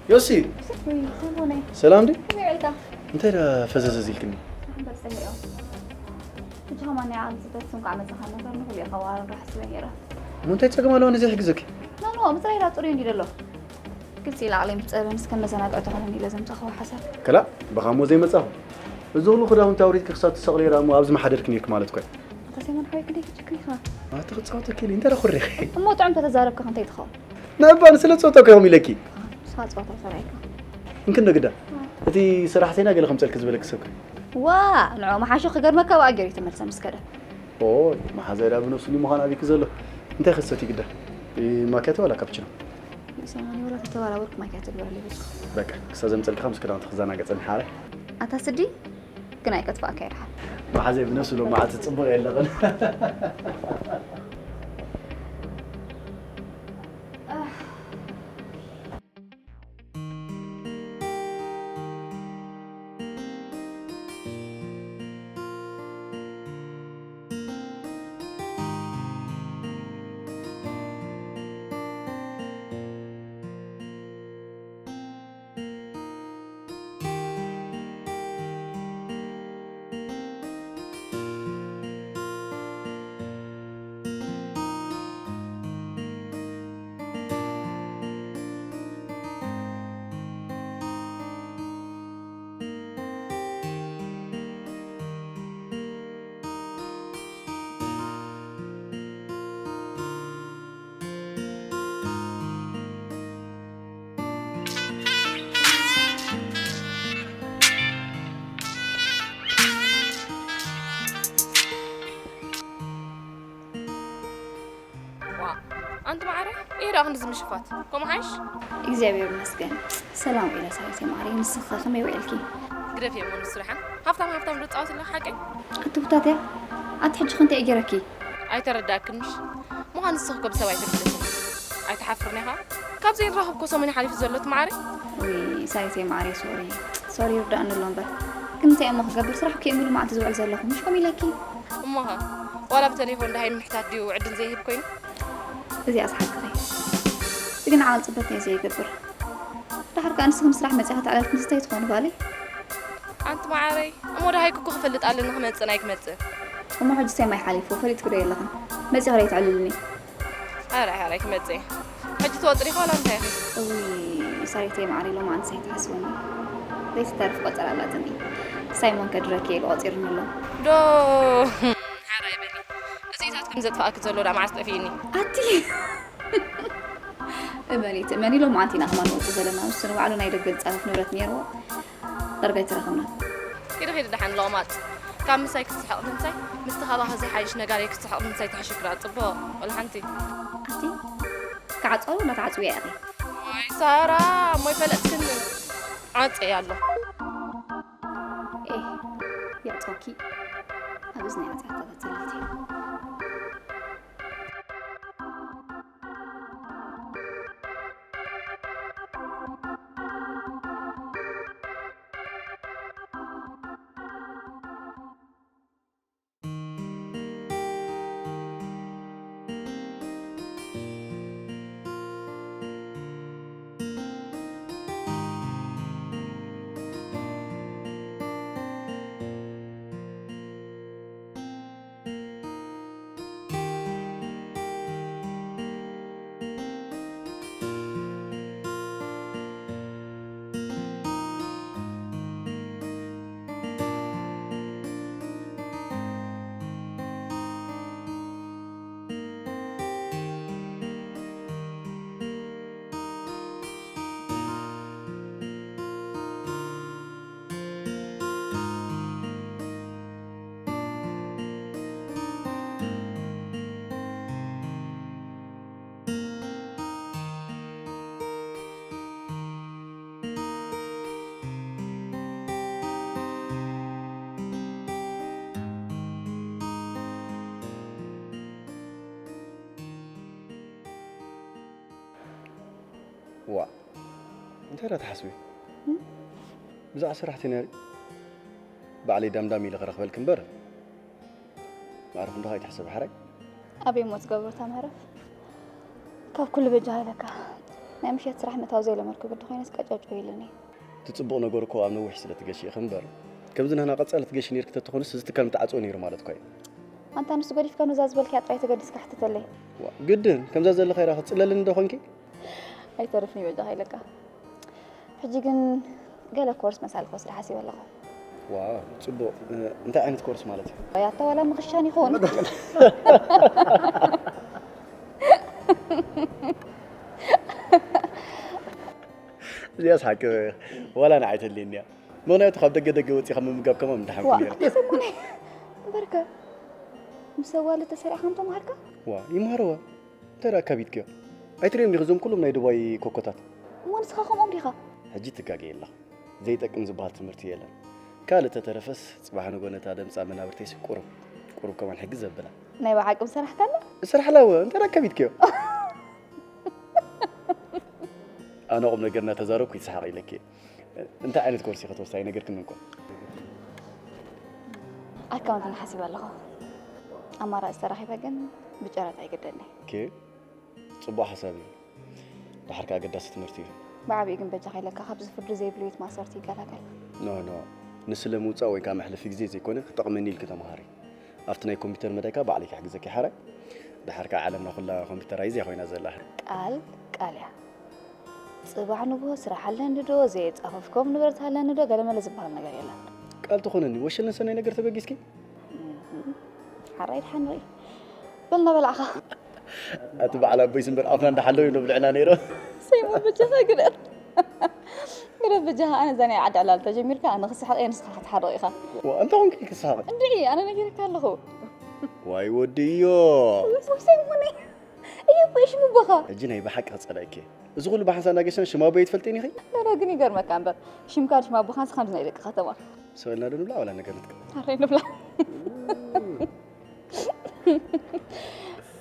ዮሲ፣ ሰላም ሰላም ዲ? ከመይ ውዒልካ? እንታይ ዳ ፈዘዘዝ ኢልክኒ? እምበር ጸሊኦ። ሕጂ ከማን ናይ ዓለም ጽበት እንኳዕ መጻኻ ነበር ንኹሉ ኢኻ ዋረን ራሕ ስበ ነይረ። እሞ እንታይ ጸገም ኣለዎ ነዚ ይሕግዘኪ? ኖ ኖ ምጽራይ ዳ ጽሩይ እንዲ ደሎ። ግልጺ ኢለ ዓቕለይ ምስ ጸበን እስከ መዘናግዒ ተኾነኒ ኢለ ዘምጻኹ ሓሳብ። ከላ ብኻ እሞ ዘይመጻኹ። እዚ ኩሉ ክዳውንቲ ኣውሪድኪ ክሳብ ትሰቕሊ ራ እሞ ኣብዚ መሓደርኪ ነይርኪ ማለት እኮ እዩ። ኣታ ሰይሞን ሓወይ ክንደይ ክጭክን ኢኻ? ኣቲ ክጻወተኪ ኢለ እንታይ ዳ ኩሪኺ? እሞ ጥዑም ተተዛረብካ ክንታይ ትኸውን? ነባ ንስለ ጸወታ እኮ ኢኹም ኢለኪ። ንስኻ ጸወታ ሰራይካ። እንክን ነግዳ እቲ ሰራሕተይና ገለ ከምጸልኪ ዝበለኪ ሰብከ? ዋ ንዑ መሓሾ ክገርመካ ብኣ ገይሩ ተመልሰ ምስ ከደ። ኦ መሓዛይ ዳ ብነፍሱ ሊ ምዃን ኣቢኪ ዘሎ። እንታይ ክሰቲ ግዳ? ማኪያቶ ዋላ ካፕችኖ? ሰማኒ ወላ ተተባራበርኩ ማኪያቶ ግበረለይ በጃ። በቃ ክሳብ ዘምጸልካ ምስ ክዳውንቲ ክዘናገ ጸኒሓ ኣረ። ኣታ ስዲ ግን ኣይከትፋእካ ይድሓር። መሓዛይ ብነፍሱ ሎ መዓልቲ ጽቡቕ የለቕን። ዋ ኣንቲ ማዕረ፣ እየ ደኣ ክንድዚ ምሽፋት ከምኡ ሓይሽ? እግዚኣብሔር ይመስገን። ሰላም ውዒለ ሳይተይ ማዕረይ፣ ንስኺ ከ ከመይ ውዒልኪ? ግደፍየ እሞ ንሱ ደሓን። ሃፍታም ሃፍታም ዶ ትጻወቲ ኣለኺ ሓቀይ? ኣቲ ቡታትያ፣ ኣቲ ሕጂ ከ እንታይ እየ ገይረኪ? ኣይተረዳእክን ምሽ? ምዃን ንስኺ እኮ ብሰብ ኣይትፍለጥን። ኣይትሓፍርን ኢኻ? ካብ ዘይንራኸብ እኮ ሰሙን እዩ ሓሊፉ ዘሎ እቲ ማዕረይ። ውይ ሳይተይ ማዕረይ ሶሪ ሶሪ ይርዳእኒ ኣሎ እምበር ግን እንታይ እሞ ክገብር ስራሕ ከይምሉ መዓልቲ ዝውዕል ዘለኹ ምሽ ከምኡ ኢለኪ? እሞኸ ዋላ ብተሌፎን ደሃይ ምሕታት ድዩ ዕድል ዘይህብ ኮይኑ? እዚኣስ ሓቅኺ። እቲ ግን ዓቕሊ ጽበት ናይ ዘይገብር። ደሓር ከኣ ንስኺ ንስራሕ መጺኻ ተዕለልቲ ንስታይ ትኾኒ ጓለይ? ኣንቲ መዓረይ እሞ ደሃይኩ እኮ ክፈልጥ ኣለኒ ክመጽእ ናይ ክመጽእ። እሞ ሕጂ ሰማይ ሓሊፉ ፈሊጥኪ ዶ የለኽን? መጺኺ ደይተዕልልኒ? ኣረ ሓራይ ክመጽእ እየ። ሕጂ ትወጽእ ዲኻ ዋላ እንታይ ኢኺ? እውይ ሳሪተይ መዓረይ ሎማዓንቲ ሳይትሓስበኒ ዘይትተርፍ ቆጸራ ኣላትኒ። ሳይሞን ከድረኪ ኢሉ ቆጺሩኒ ኣሎ። ዶ ሓራይ በሊ። እዚታት ከም ዘጥፋእኪ ዘሎ ዳ መዓስ ጠፊእኒ? ኣቲ እመኒ ትእመኒ ሎማዓንቲ ኢና ከማን ንወጽእ ዘለና። ንሱ ንባዕሉ ናይ ደገ ዝጻረፍ ንብረት ነይርዎ። ዳርጋ ኣይተራኸብናን። ኪዲ ኪዲ ደሓን ለቕማጽ። ካብ ምሳይ ክትስሕቕ ምንታይ ምስቲ ካባኺ ዝሓይሽ ነጋርየ ክትስሕቕ ምንታይ ትሕሽክራ ጽቡቕ ወላ ሓንቲ። ኣቲ ክዓጽዋ ዶ እንዳተዓጽውያ ኢኺ? ወይ ሳራ እሞ ኣይፈለጥክንን። ዓጽየ ኣሎ። ኤህ የዕጸወኪ ኣብ እዝኒ ኣትያ ተኸተለልቲ። ዋእ እንታይ ደኣ ትሓስቢ? ብዛዕባ ሰራሕተኛ ሪ ባዕለይ ዳምዳም ኢለ ክረኽበልኪ እምበር ማዕርፍ እንዶ ኣይትሕሰቢ ሓራይ። ኣበይ እሞ ትገብሮ እታ መህረፍ? ካብ ኩሉ በጃኻ ኢለካ ናይ ምሸት ስራሕ ምእታው ዘይለመድኩ ግዲ ኮይነስ ቀጨጭ ኢሉኒ። እቲ ጽቡቕ ነገር እኮ ኣብ ነዊሕ ስለ ትገሺ ኢኺ እምበር፣ ከምዚ ናህና ቀጻሊ ትገሺ ነይርኪ ተትኾንስ እዚ ትካል ምተዓጽወ ነይሩ ማለት እኮ እዩ። ኣንታ ንሱ ገዲፍካ ነዛ ዝበልክያ ጥራይ ተገዲስካ ሕትተለይ። ዋ፣ ግድን ከምዛ ዘለኻይ ራኺ ጽለልኒ ዶ ኾንኪ? ኣይተርፍኒ በጃኻ ኢለካ። ሕጂ ግን ገለ ኮርስ መሳል ክወስድ ሓሲበ ኣለኹ። ዋው፣ ጽቡቕ። እ፣ እንታይ ዓይነት ኮርስ ማለት እዩ? ኣይ፣ ኣታ ዋላ ምኽሻን ይኹን። እዚኣስ ሓቂ ዋላ ንዓይ ተልየኒ እያ። ምኽንያቱ ካብ ደገ ደገ ወጺኻ ምምጋብ ከማን ምድሓንኩ ዋ፣ ነይረ። ኣታ ሰሙነይ፣ እምበርከ ምስ ኣዋልድ ተሰሪዕካ ከም ተማሃርካ? ዋ፣ ይምሃርዋ። እንታይ ደኣ ኣካቢድክዮ? ኣይትሪኦም ዲኺ እዞም ኩሎም ናይ ዱባይ ኮኮታት? እሞ ንስኻ ከምኦም ዲኻ? ሕጂ ትጋገ የላ። ዘይጠቅም ዝበሃል ትምህርቲ የለን። ካልእ ተተረፈስ ጽባሕ ንጎ ነታ ደምጻ መናብርተይሲ ቁሩብ፣ ቁሩብ ከማን ሕግዝ ዘብላ። ናይ ብሓቂ ምሰራሕካላ? እሰርሓላ እወ፣ እንታይ ደኣ ኣካቢድክዮ? ኣነ ቁም ነገር እናተዛረብኩ ይስሓቕ ኢለኪ። እንታይ ዓይነት ኮርስ ኢኺ ትወስዲ ኣይነገርክን እንኳ። ኣካውንቲንግ ሓሲበ ኣለኹ። ኣማራጺ ተረኺበ ግን ብጨረታ ይግደኒ። ኦኬ፣ ጽቡቕ ሓሳብ እዩ። ድሓር ከኣ ኣገዳሲ ትምህርቲ እዩ። ብዓቢኡ ግን በጃኻ ኢለካ ካብዚ ፍርዲ ዘይብሉ ቤት ማእሰርቲ ይገላገል። ኖ፣ ኖ። ንስለ ምውጻእ ወይ ከኣ መሕለፊ ግዜ ዘይኮነ ክጠቕመኒ ኢልኪ ተመሃሪ። ኣብቲ ናይ ኮምፒውተር መዳይካ ባዕለይ ክሕግዘኪ ሓራይ። ድሓር ከኣ ዓለምና ኩላ ኮምፒውተራይዝ እያ ኮይና ዘላ። ቃል ቃል እያ። ጽባሕ ንግሆ ስራሕ ኣለኒ ዶ፣ ዘየጻፈፍኩም ንብረት ኣለኒ ዶ፣ ገለመለ ዝበሃል ነገር የለን። ቃል ትኾነኒ፣ ወሸለን ሰናይ ነገር ተበጊስኪ? እህ፣ ሓራይ ድሓን ንርኢ። በል እናበላዕኻ። ኣቲ በዓል ኣቦይስ እምበር ኣፍና እንዳሓለወ እዩ ነብልዕና ነይሩ። ሰይሞን በጃኻ ግደፍ። ግደፍ በጃኻ፣ ኣነ እዛ ናይ ዓዲ ዕላል ተጀሚርካ፣ ኣነ ክስሕቕ እየ፣ ንስኻ ክትሓርቕ ኢኻ። ዋ፣ እንታይ ኾንኪ ክስሕቕ? እንድዒ፣ ኣነ ነጊረካ ኣለኹ። ዋይ ወድዮ። ወይ ሰይሞነይ። እየ እኮ ሽሙ ኣቦኻ። ሕጂ ናይ ብሓቂ ክጸላእኪ እየ። እዚ ኩሉ ብሓንሳእ እናገሸና ሽም ኣቦይ ኣይትፈልጥን ኢኺ? ኖ፣ ኖ፣ ግን ይገርመካ እምበር፣ ሽምካን ሽም ኣቦኻን ከምዚ ናይ ደቂ ከተማ። ሰው ኢልና ዶ ንብላዕ ዋላ ነገር ንጥቀም? ኣረ ንብላዕ።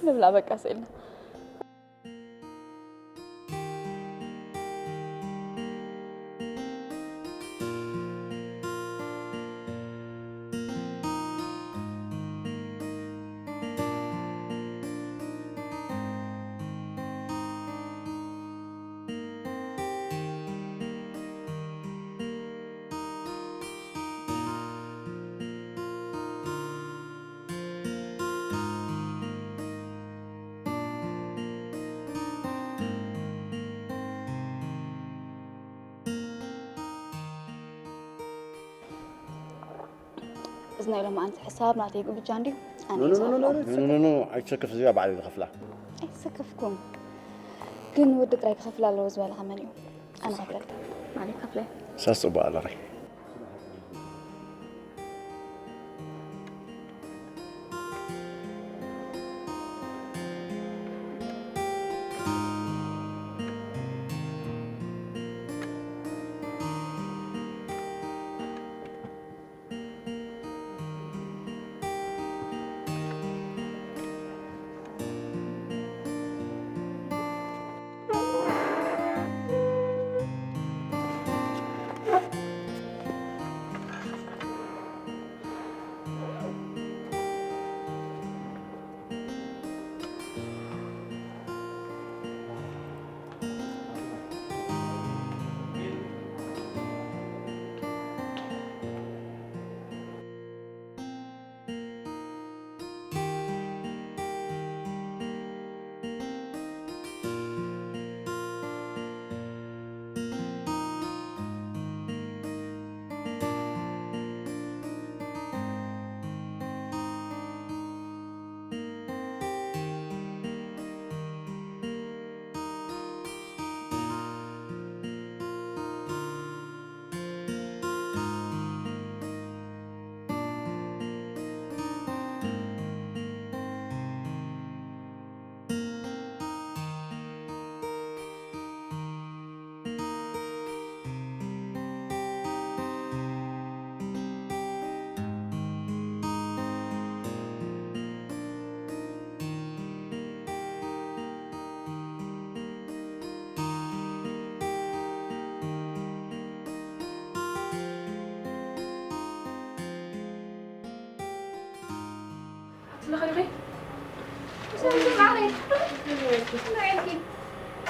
ንብላዕ በቃ ሰው ኢልና። እዚ ናይ ሎማዓንቲ ሕሳብ ናተይ ብቻ እንድዩ። ኣነ ኖ፣ ኖ፣ ኖ፣ ኖ፣ ይሰፍሮ። ኖ፣ ኖ፣ ኖ፣ ኣይትሰክፍ፣ እዚኣ ባዕለይ ዝኸፍላ። ኣይሰከፍኩም። ግን ወዲ ጥራይ ክኸፍል ኣለዎ ዝበለኻ መን እዩ? ኣነ ከፍለልካ። ኣነ ከፍለ። ሳስ ጽቡቕ ኣለኺ።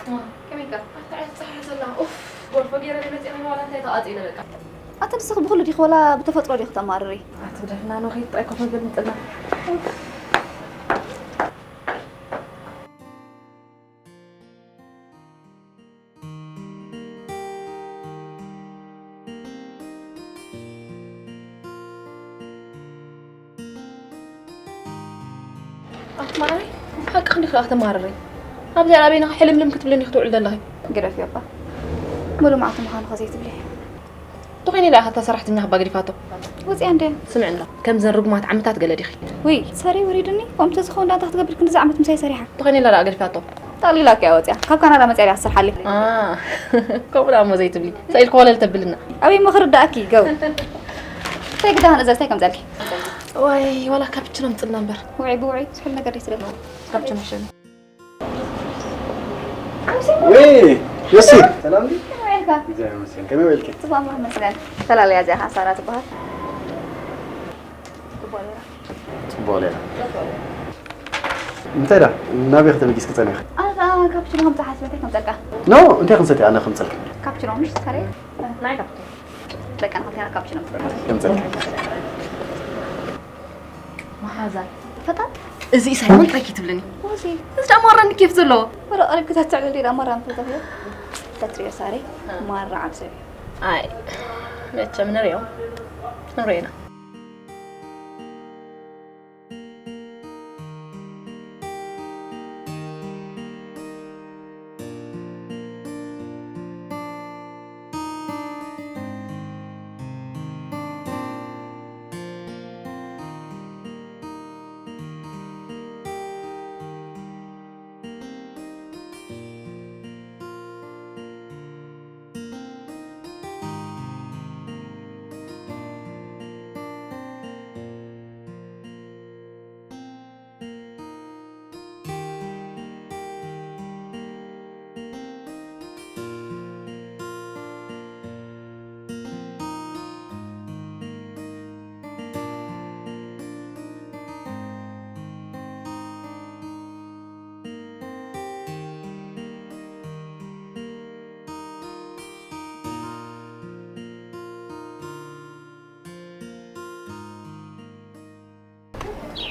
ከመይ ኢልካ? ኣታ እያ ትፀሓይ ዘላ። ኡፍ፣ ጎርፎ ገይረ ድየ መፂአ፣ ዋላ እንታይ ተቓፂለ በቃ። ኣታ ንስኺ ብኹሉ ዲኺ ወላ ብተፈጥሮ ዲኺ ተማርሪ? ኣቲ ግደፍና፣ ንኺድ ጥራይ ኮፍ ንብል ንጥና። ኣቲ ማዓረይ፣ ሓቅኺ እንዲኺ ደኣ ተማርሪ። ኣብዚኣ ኣበይና ሕልምልም ክትብልኒ ክትውዕል ዘለኺ? ግደፊ እባ። ሙሉእ መዓልቲ ምዃኑ ከ ዘይትብሊ? እንተኾይነ ደኣ እታ ሰራሕተኛ ክባ ገዲፋቶ። ወፂኣ እንድያ። ስምዕና፣ ከምዘን ርጉማት ዓመታት ገለ ዲኺ? ውይ፣ ሰሪ ወሪዱኒ። ከምኡ ተዝኸውን ደኣ እንታይ ክትገብር ክንድዚ ዓመት ምሳይ ሰሪሓ? እንተኾይነ ኢላ ደኣ ገዲፋቶ። ጠቕሊላካ እያ ወፂኣ። ካብ ካናዳ መፂኣ ድያ ክትሰርሓለይ? ኣ፣ ከምኡ ደኣ እሞ ዘይትብሊ። ስኢልኪ ኮለል ተብልና። ኣበይ እሞ ክርዳእኪ፣ ገው። እንታይ ግዳ ክንእዘዝ፣ እንታይ ከምፀልኪ? ዋይ፣ ዋላ ካፕችኖ ምፅና እምበር። ውዒ ብውዒ፣ ዝሑል ነገር ደስ ይብለኒ። ካፕችኖ ይሸኒ። ወይ፣ ዮሲ፣ ሰላም ድዩ? ከመይ ውዒልካ? እግዚኣብሔር ይመስገን። ከመይ ውዒልኪ? ጽቡቕ፣ ኣምላኽ ይመስገን። ተላለያ እዚኣ ኸዓ ሳራ ትበሃል። ጽቡቕ ሌላ። ጽቡቕ ሌላ። እንታይ ደኣ? ናበይ ከተበጊስኪ ጸኒኺ? ኣነ ኸዓ ካፕችኖ ከምጽእ ሓሲበ፣ እንታይ ከምጸልካ? ኖ፣ እንታይ ክንሰቲ ኣነ ከምጸልኪ? ካፕችኖ፣ ምሽ፣ ሳሬ? ናይ ካፕችኖ። በቃ፣ ንኽልቴና ካፕችኖ። ከምጸልኪ። መሓዛ። ፈጣን። እዚ ሳይሞን ጥራይ ከይትብለኒ። ዋሲ። እዚ ደኣ ማራ እንዲ ኬፍ ዘለዎ። ወረ ቀሪብ ክታዕ ትዕልል ዲዳ ማራ እንተ ተኽዮ። ተትሪዮ ሳሬ፣ እ። ማራ ዓብ ሰብ እዩ። ኣይ፣ መቸም ንሪኦ። ንሪኦ ኢና።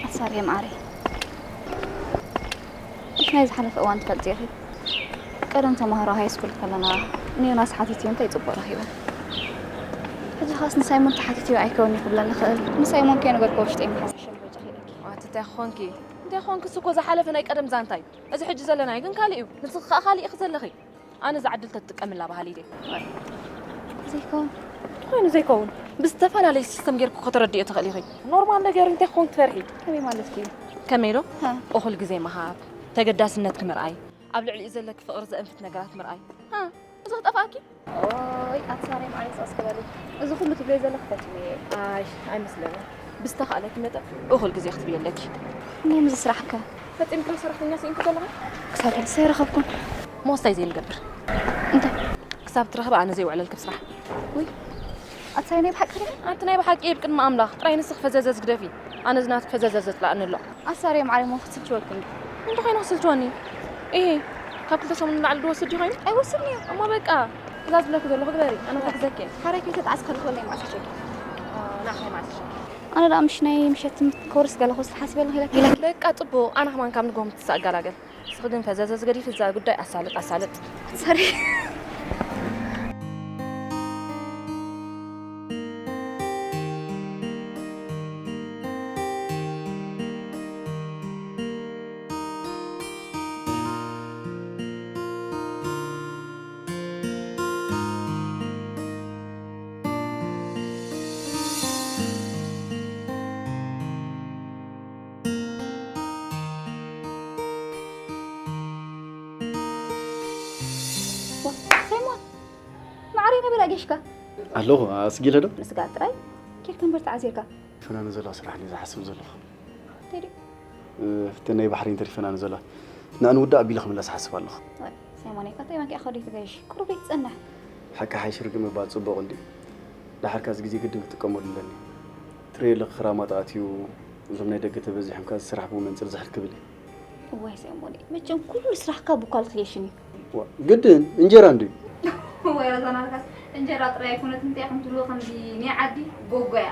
ኣሳርየ ማዓረይ፣ ምስ ናይ ዝሓለፈ እዋን ትፈልጢ ኢኺ። ቀደም ተማሃሮ ሃይ ስኩል ከለና ንዮናስ ሓቲትዮ እንታይ ጽቡቕ ረኺበ። ሕጂ ኸስ ንሳይሞን ተሓቲትዮ ኣይከውን እዩ ክብለኒ ይኽእል። ንሳይሞን ከይነገርኩ ውሽጠይ ምሓዝ ሕሸም በጃኺ ኢለኪ። ኣቲ እንታይ ኾንኪ? እንታይ ኾንኪ? እሱ እኮ ዝሓለፈ ናይ ቀደም ዛንታ እዩ። እዚ ሕጂ ዘለናዮ ግን ካልእ እዩ። ንስኺ ከኣ ካልእ ኢኺ ዘለኺ። ኣነ እዛ ዕድል ተትጥቀምላ በሃሊት እየ። ዘይከውን። ኮይኑ ዘይከውን። ብዝተፈላለየ ሲስተም ጌርኩ ከተረድእዮ ትኽእሊ ኢኺ። ኖርማል ነገር እንታይ ክኸውን ትፈርሒ? ከመይ ማለት እዩ? ከመይ ዶ? ሃ። እኹል ግዜ ምሃብ፣ ተገዳስነትኪ ምርኣይ፣ ኣብ ልዕሊኡ ዘለኪ ፍቕሪ ዘእንፍት ነገራት ምርኣይ። ሃ፣ እዚ ክጠፍኣኪ? ኦይ፣ ኣቲ ሳሬ ማዓረይ፣ ጸስ ክበሊ። እዚ ኩሉ ትብለይ ዘለኺ ፈቲመዮ እየ። ኣይ፣ ኣይመስለንን። ብዝተኻእለኪ መጠን እኹል ግዜ ክትብዪ ኣለኪ። እሞ ምስዚ ስራሕ ከ? ፈጺምክላ ሰራሕተኛ ስኢንኪ ዘለኺ? ክሳብ ሕጂ ኣይረኸብኩን። እሞ እንታይ ዘይንገብር? እንታይ? ክሳብ ትረኽቢ ኣነ ዘይውዕለልኪ ብስራሕ። ውይ፣ ኣቲ ሳሬ ናይ ብሓቂ ድዩ? ኣቲ ናይ ብሓቂ እየ፣ ብቅድሚ ኣምላኽ። ጥራይ ንስኺ ፈዘዘዝ ግደፊ። ኣነ እዚ ናትኪ ፈዘዘዝ ዘጥላእኒ ኣሎ። ኣሳርየ ማዓረይ እሞ ክትስልችወኪ እንዲ። እንተ ኾይኑ ክስልችወኒ? ኢሂ፣ ካብ ክልተ ሰሙን ንላዕሊ ድወስድ ድዩ ኾይኑ? ኣይወስድን እዩ። እሞ በቃ፣ እዛ ዝብለኪ ዘለኹ ግበሪ፣ ኣነ ክሕግዘኪ እየ። ሓራይ ከይተጣዕስ ከለኹ ወለይ መዓስ ይሸኪ? ኣ፣ ንዓኺ መዓስ ይሸኪ? ኣነ ደኣ ምሽ ናይ ምሸት ኮርስ ገለ ክወስድ ሓሲበ ኣለኹ ኢለኪ። ኢለኪ። በቃ ጽቡቕ፣ ኣነ ከማን ካብ ንግሆ ምትሳእ እገላገል። ንስኺ ግን ፈዘዘዝ ገዲፊ እዛ ጉዳይ ኣሳልጥ፣ ኣሳልጥ። ሰሪ። ሳይሞን፣ ማዓረይ፣ ናበይ ጌሽካ? ኣለኹ፣ ኣስጊለ ዶ? ንስጋ ጥራይ ኬድካ እምበር ተዓዚርካ። ፈናኑ ዘለዋ ስራሕ እንድየ ዝሓስብ ዘለኹ። እንታይ ድዩ? እ፣ ፍትን ናይ ባሕሪ እንተሪፈና ንዘላ። ንኣን ውዳእ ኣቢለ ክምለስ ሓስብ ኣለኹ። ዋይ፣ ሳይሞን፣ እኳ እንታይ ማንኪያ ከዲ ትገይሽ? ቁሩብ ዘይትጸንሕ። ሓቂ ሓይሽ ርግእ ምባል ጽቡቕ እንድዩ። ደሓርካ እዚ ግዜ ግድን ክጥቀመሉ ኣለኒ። ትርእዮ ኣለኺ ክራማት ኣትዩ፣ እዞም ናይ ደገ ተበዚሖም፣ ካብዚ ስራሕ ብኡ መንጽር ዝሕል ክብል እዩ። ወይ ሰይሞኔ፣ መቸም ኩሉ ስራሕካ ብኳልኩሌሽን እዩ። ዋ፣ ግድን እንጀራ እንድዩ። ወይ ረዛናልካስ እንጀራ ጥራይ ኣይኮነትን፣ እንታይ ከም ትብሎ ከምዚ ናይ ዓዲ ጎጎ እያ።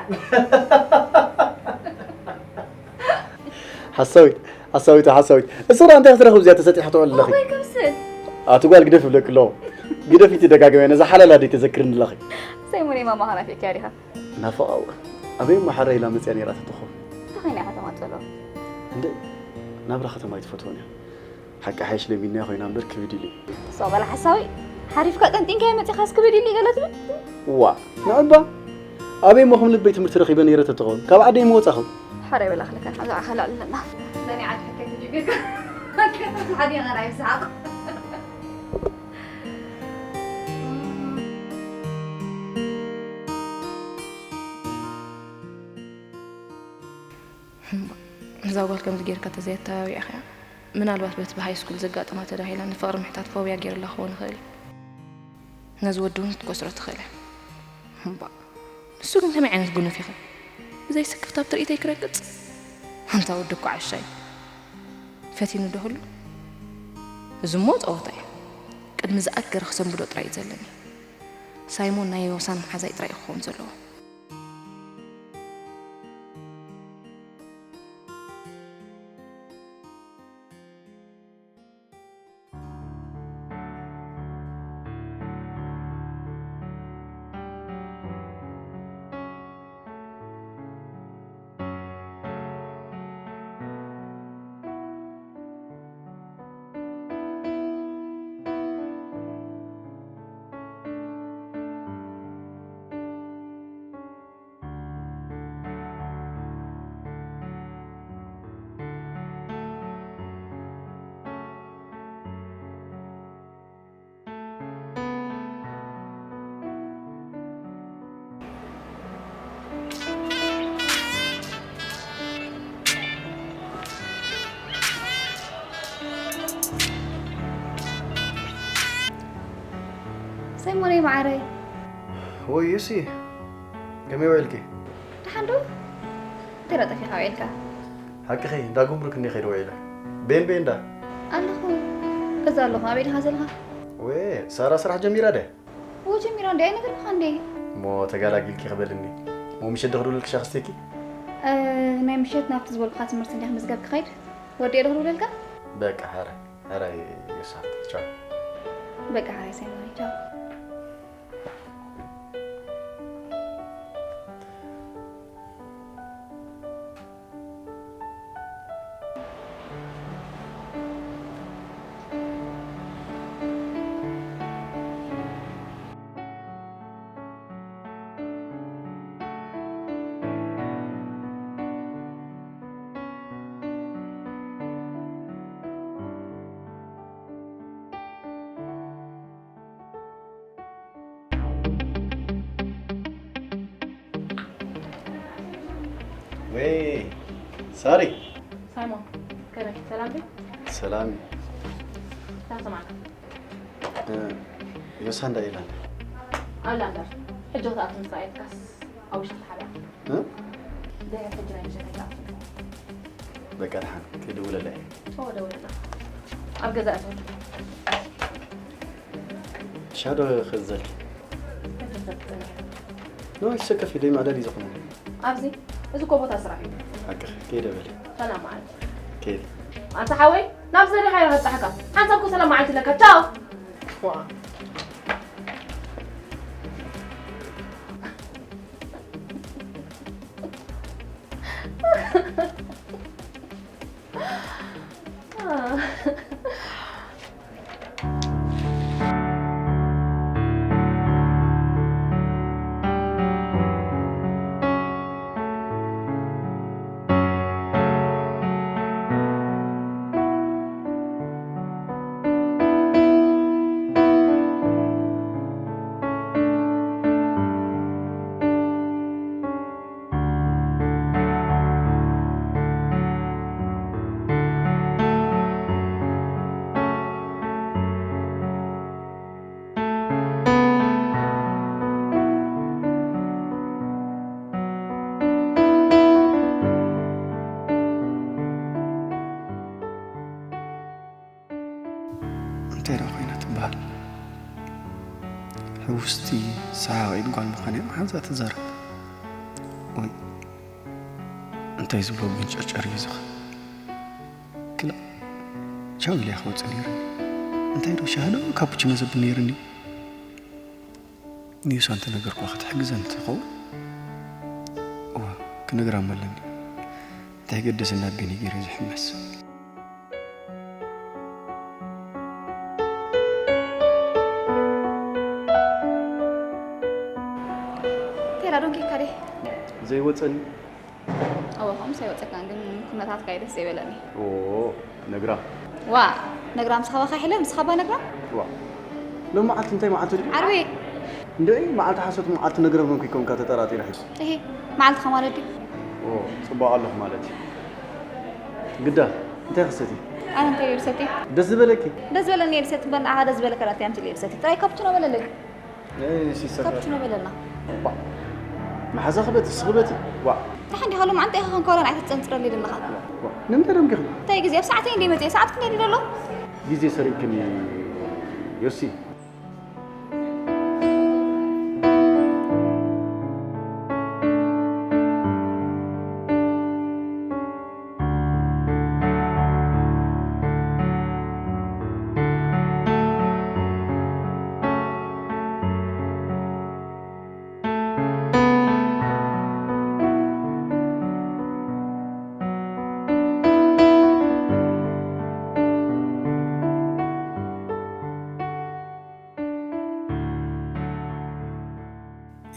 ሓሳዊት፣ ሓሳዊት፣ ሓሳዊት። እሱ ደኣ እንታይ ክትረኽብ እዚኣ ተሰጢሓ ትውዕል ኣለኺ? ወይ ከምስል። ኣቲ ጓል ግደፍ ይብለኪ ኣለኹ። ግደፊ እቲ ደጋግመ ነዛ ሓላል ኣደይ ተዘክርኒ ኣለኺ። ሰይሞኔ ማማ ኸናፊዕኪያ ዲኻ? ናፈቓ እወ። ኣበይ እሞ ሓራይ ኢላ መጽያ ነይራ ተትኾን? እንታይ ኾይና እያ ከተማጽሎ? እንደ ናብራ ከተማ ኣይትፈትዎን እያ። ሓቂ ሓይሽ ለሚንያ ኮይና እምበር ክብድ ኢሉ እዩ። ሶ በላ ሓሳዊ፣ ሓሪፍካ ጠንጢንካዮ መጺኻስ ክብድ ኢሉ እዩ ገለ ትብል? ዋ፣ ንዕባ ኣበይ እሞ ከም ልበይ ትምህርቲ ረኺበ ነይረ ተትኸውን? ካብ ዓደይ ምወጻኹ። ሓራይ በላ ክልከን፣ ኣብዛ ዓኸላ ኣለና። ለኒ ዓድ ሕከ ትጅግር። ሓዲኻ ናይ ብስሓቕ። እዛ ጓል ከምዚ ጌርካ ተዘይኣተባቢዕኻያ፣ ምናልባት በቲ ብሃይ ስኩል ዘጋጠማ ተዳሂላ ንፍቕሪ ምሕታት ፎብያ ጌርላ ክኸውን ይኽእል እዩ። ነዚ ወዲ እውን ክትከስሮ ትኽእል እያ። እምባእ፣ ንሱ ግን ከመይ ዓይነት ጉኑፍ ኢኺ? ብዘይ ስክፍታ ኣብ ትርኢተይ ክረግጽ? ኣንታ ወዲ እኮ ዓሻ እዩ። ፈቲኑ ዶ ህሉ? እዚ እሞ ጸወታ እዩ። ቅድሚ ዝኣገረ ክሰንብዶ ጥራይ እዩ ዘለኒ። ሳይሞን ናይ ዮሳን መሓዛይ ጥራይ እዩ ክኸውን ዘለዎ። ሰይሞነይ መዓረይ። ወይ ዩሲ፣ ከመይ ውዒልኪ? ደሓን ዶ? እንታይ ደኣ ጠፊእካ ውዒልካ? ሓቅኺ፣ እንዳ ጉምሩክ እንዲየ ከይደ ውዒለ። ቤን ቤን ዳ? ኣለኹ። ገዛ ኣለኹ። ኣበይ ዲኻ ዘለኻ? ወይ፣ ሳራ ስራሕ ጀሚራ ድያ? እዎ ጀሚራ እንዴ፣ ኣይነገርኩኻን እንዴ? እሞ ተጋላጊልኪ ክበልኒ። እሞ ምሸት ዶ ክድውለልኪ ሻኽ ስተይኪ? እ፣ ናይ ምሸት ናብቲ ዝበልኩኻ ትምህርቲ እንዲያ ክምዝገብ ክኸይድ። ወዲኤ ዶ ክድውለልካ? በቃ፣ ሕራይ፣ ሕራይ የሳት። ቻው። በቃ፣ ሕራይ ሰይሞነይ፣ ቻው። ወይ ሳሪ። ሳይሞን፣ ከመይ? ሰላም ድዩ? ሰላም እዩ። እንታይ ሰማዕካ? እ፣ ዮሳንዳ ኢላ። ኣላ እምበር፣ ሕጂ ክትኣቱ ምስ ረኣየትካስ ኣብ ውሽጢ ትሓብያ። እ? ድሕሪ ሕጂ ናይ ምሸት ኣይትኣቱን። በቃ ደሓን፣ ክድውለላ እየ። እወ፣ ደውለላ። ኣብ ገዛ እቶ። ሻዶ ክእዘልኪ። ከፍተት ትጸንሕ። ኖ፣ ይሰከፍ ደይ ማዕለል እዩ ዝኾነ። ኣብዚ፣ እዚ እኮ ቦታ ስራሕ እዩ። ሓቅኺ፣ ከይደ በሊ። ሰላም መዓልቲ። ከይደ። ኣንታ ሓወይ፣ ናብ ዘሪኻ እየ ከብጽሓካ። ሓንሳብ እኮ ሰላም መዓልቲ ኣለካ። ቻው። ዋ። ውስቲ ሰሓቒት ጓል ምዃን እያ መሓዛ ትዛረብ። ወይ እንታይ ዝብሎ መንጨርጨር እዩ ዝኽ ክላ ቻው ኢለ ክወፅእ ነይሩኒ። እንታይ ዶ ሻሂ ዶ ካፑችኖ ዘብል ነይሩኒ። ንዩሳ እንተነገርኳ ክትሕግዘን ትኸውን። እዋ ክነግራ እሞ ኣለኒ። እንታይ ገደሰና ኣቤኒ ገይረ ዝሕመስ። እንታይ ዳ ዶንኪካ ደ ዘይወፀኒ ኣወ ከምስ ኣይወፀካን ግን ኩነታትካ እዩ ደስ ዘይበለኒ ኦ ነግራ ዋ ነግራ ምስ ካባካ ይሕለ ምስ ካባ ነግራ ዋ ሎም መዓልቲ እንታይ መዓልቲ ድዩ ዓርቢ እንደ መዓልቲ ሓሶት መዓልቲ ነግረ ኮንኩ ይኮንካ ተጠራጢረ ሕጂ እሄ መዓልትኻ ማለት ድዩ ኦ ፅባቕ ኣለኹ ማለት እዩ ግዳ እንታይ ክሰቲ ኣነ እንታይ ልሰቲ ደስ ዝበለኪ ደስ ዝበለኒ ልሰቲ በል ንዓኻ ደስ ዝበለካ ዳት ያምፅእ ልሰቲ ጥራይ ካፕችኖ በለለይ ሲሰካ ካፕችኖ በለና መሓዛ ክበቲ ስኽበቲ ዋ ደሓን ዲኻ ሎም ዓንተ ኢኻ ከንከረን ኣይትፀንፅረለይ ድለኻ ንምንታይ ደምኪ እንታይ ግዜ ኣብ ሰዓተይ እንደ መፅእ ሰዓት ክንደይ ዘሎ ግዜ ሰሪቅክኒ ዮሲ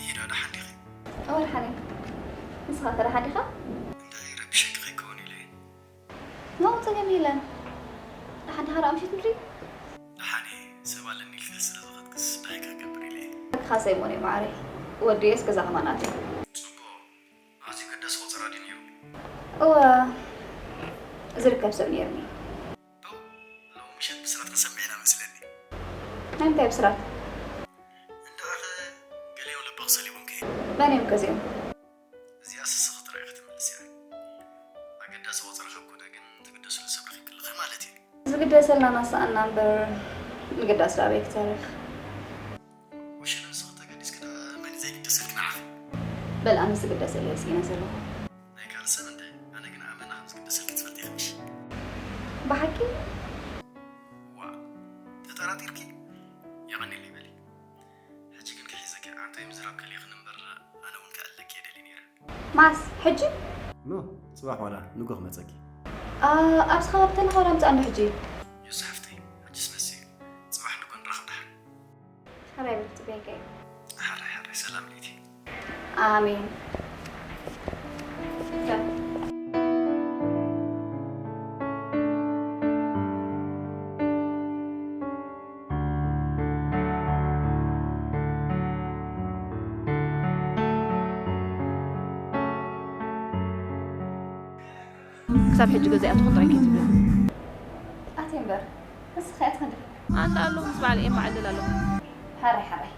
ይዳ ደሓን ዲኺ? ኣወል ሓኒ ንስኻ ከ ደሓን ዲኻ? እንታይ ረቢሸኪ ከይከውን ኢለ እየ። ኖ ጸገም የለን። ደሓን ዲኻ ደኣ ምሸት ምድሪ? ደሓን እየ፣ ሰብ ኣለኒ ኢልካ ስለ ዝኸድክስ እንታይ ክገብር ኢለ እየ። ብሓቂ ሰይሞን እዩ ማዓረይ። ወዲየስ ገዛ ከማን ኣትዩ። ጽቡቕ። ኣዝዩ ገዳሲ ቆጸራ ድዩ ነይሩ? እወ ዝርከብ ሰብ ነይሩኒ። ዶ ሎሚ ምሸት ብስራት ክንሰምዕ ኢና መስለኒ። ናይ ምንታይ ብስራት? እንድዒኸ ገሊኦም ልቢ ክሰሊቦም ከይዱ። መን እዮም ከዚኦም? እዚኣስ እስኺ ክትርእዮ ክትምልስ እያ። ኣገዳሲ ቆጸራ ካብ ኮነ ግን ትግደስሉ ሰብ ረኺብኪ ኣለኺ ማለት እዩ። ዝግደሰልና ናሰኣና እምበር ምግዳስ ዶ ኣበይ ክተርፍ? ወሽለ ንስኺ ተገዲስኪ ደኣ መን እዩ ዘይግደሰልኪ ንዓኺ? በል ኣነስ ዝግደሰለይ ስኢነ ዘለኹ። ናይ ካልእ ሰብ እንተ ኣነ ግን ኣመና ከም ዝግደሰልኪ ትፈልጢ ኢኺ ምሽ? ብሓቂ? ዋእ ተጠራጢርኪ? የቐንየለይ በሊ። ሕጂ ግን ክሒዘኪ ኣንቶይ ምዝራብ ከሊእኽኒ እምበር ኣነ እውን ክኣልለኪ እየ ደልየ ነይረ። መዓስ? ሕጂ? ኖ ጽባሕ ዋላ ንጎ ክመጸኪ። ኣ- ኣብዚ ከባቢ ተለኻ ወላ ምጻእ እንዶ ሕጂ? ዮሲ ሓፍተይ ሕጂስ መሲ እዩ። ጽባሕ ንጎ ንራኸብ ደሓን። ሓራይ በል ጽበየካ እዩ። ሓራይ ሓራይ ሰላም ለይቲ። ኣሜን። ክሳብ ሕጂ ገዛ ኣትኹን ጥራይ ከይትብለኒ። ኣትየ እምበር ንስኺ ኣትኽን ዲኺ? ኣንታ ኣለኹ ምስ በዓል ኤማ ዕልል ኣለኹ። ሓራይ ሓራይ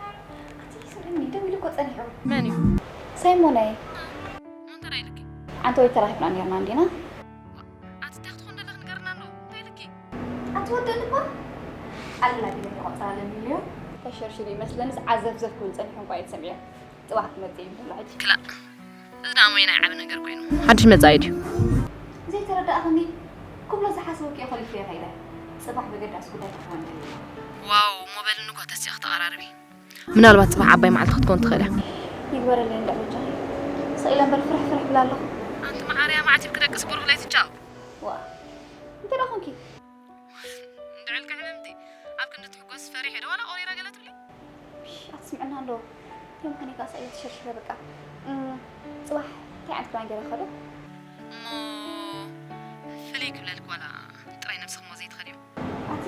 ኣቲ ስምዕኒ ደው ኢሉ እኮ ጸኒሑ። መን እዩ? ሳይሞነይ እንታይ ኢልኪ? ዓንተ ወይ ተራኺብና ኔርና እንዲና? ኣቲ እንታይ ክትኾን ደለኽ ንገርና ኣሎ እንታይ ኢልኪ? ኣቲ ወደን እኮ ኣላ ቢለ ቆጸራ ለሚልዮ ተሸርሽሩ ይመስለንስ ዓዘፍዘፍ ክብል ጸኒሑ እንኳ እየ ዝሰምዕዮ። ጽባሕ ክመጽእ እዩ ዘሎ ሕጂ። ክላእ እዚ ደኣ ሞይና ዓቢ ነገር ኮይኑ። ሓድሽ መጻኢ ድዩ? ዘይተረዳእኽኒ ክብሎ ዝሓሰብክዮ ከሊፈዮ ከይደ። ጽባሕ በገዳስ ጉዳይ ክኸውን ደልየ። ዋው እሞ በልኒ እኳ ተሲኺ ተቐራርቢ። ምናልባት ጽባሕ ዓባይ መዓልቲ ክትኮን ትኽእል እያ። ይግበረለይ እንዳ በጃኺ። ስቕ ኢለ እምበር ፍርሕ ፍርሕ ብላ ኣለኹ። ኣንቲ መዓርያ ማዕቲብ ክደቅስ ብሩህ ለይቲ ቻው። ዋ እንታይ ደኣ ኾንኪ? እንድዕልካ ሕምምቲ ኣብ ክንዲ ትሕጎስ ፈሪሐ ዶ ዋላ ኦሬራ ገለ ትብሊ? ኣትስምዕና እንዶ ተምክኒካ ሰእየ ተሸርሽረ በቃ እም፣ ፅባሕ እንታይ ዓይነት ክዳን ገይረ ክኸዶ እሞ ፍልይ ክብለልክ ዋላ ጥራይ ነብስኽ እሞ ዘይትኸድዮ ኣቲ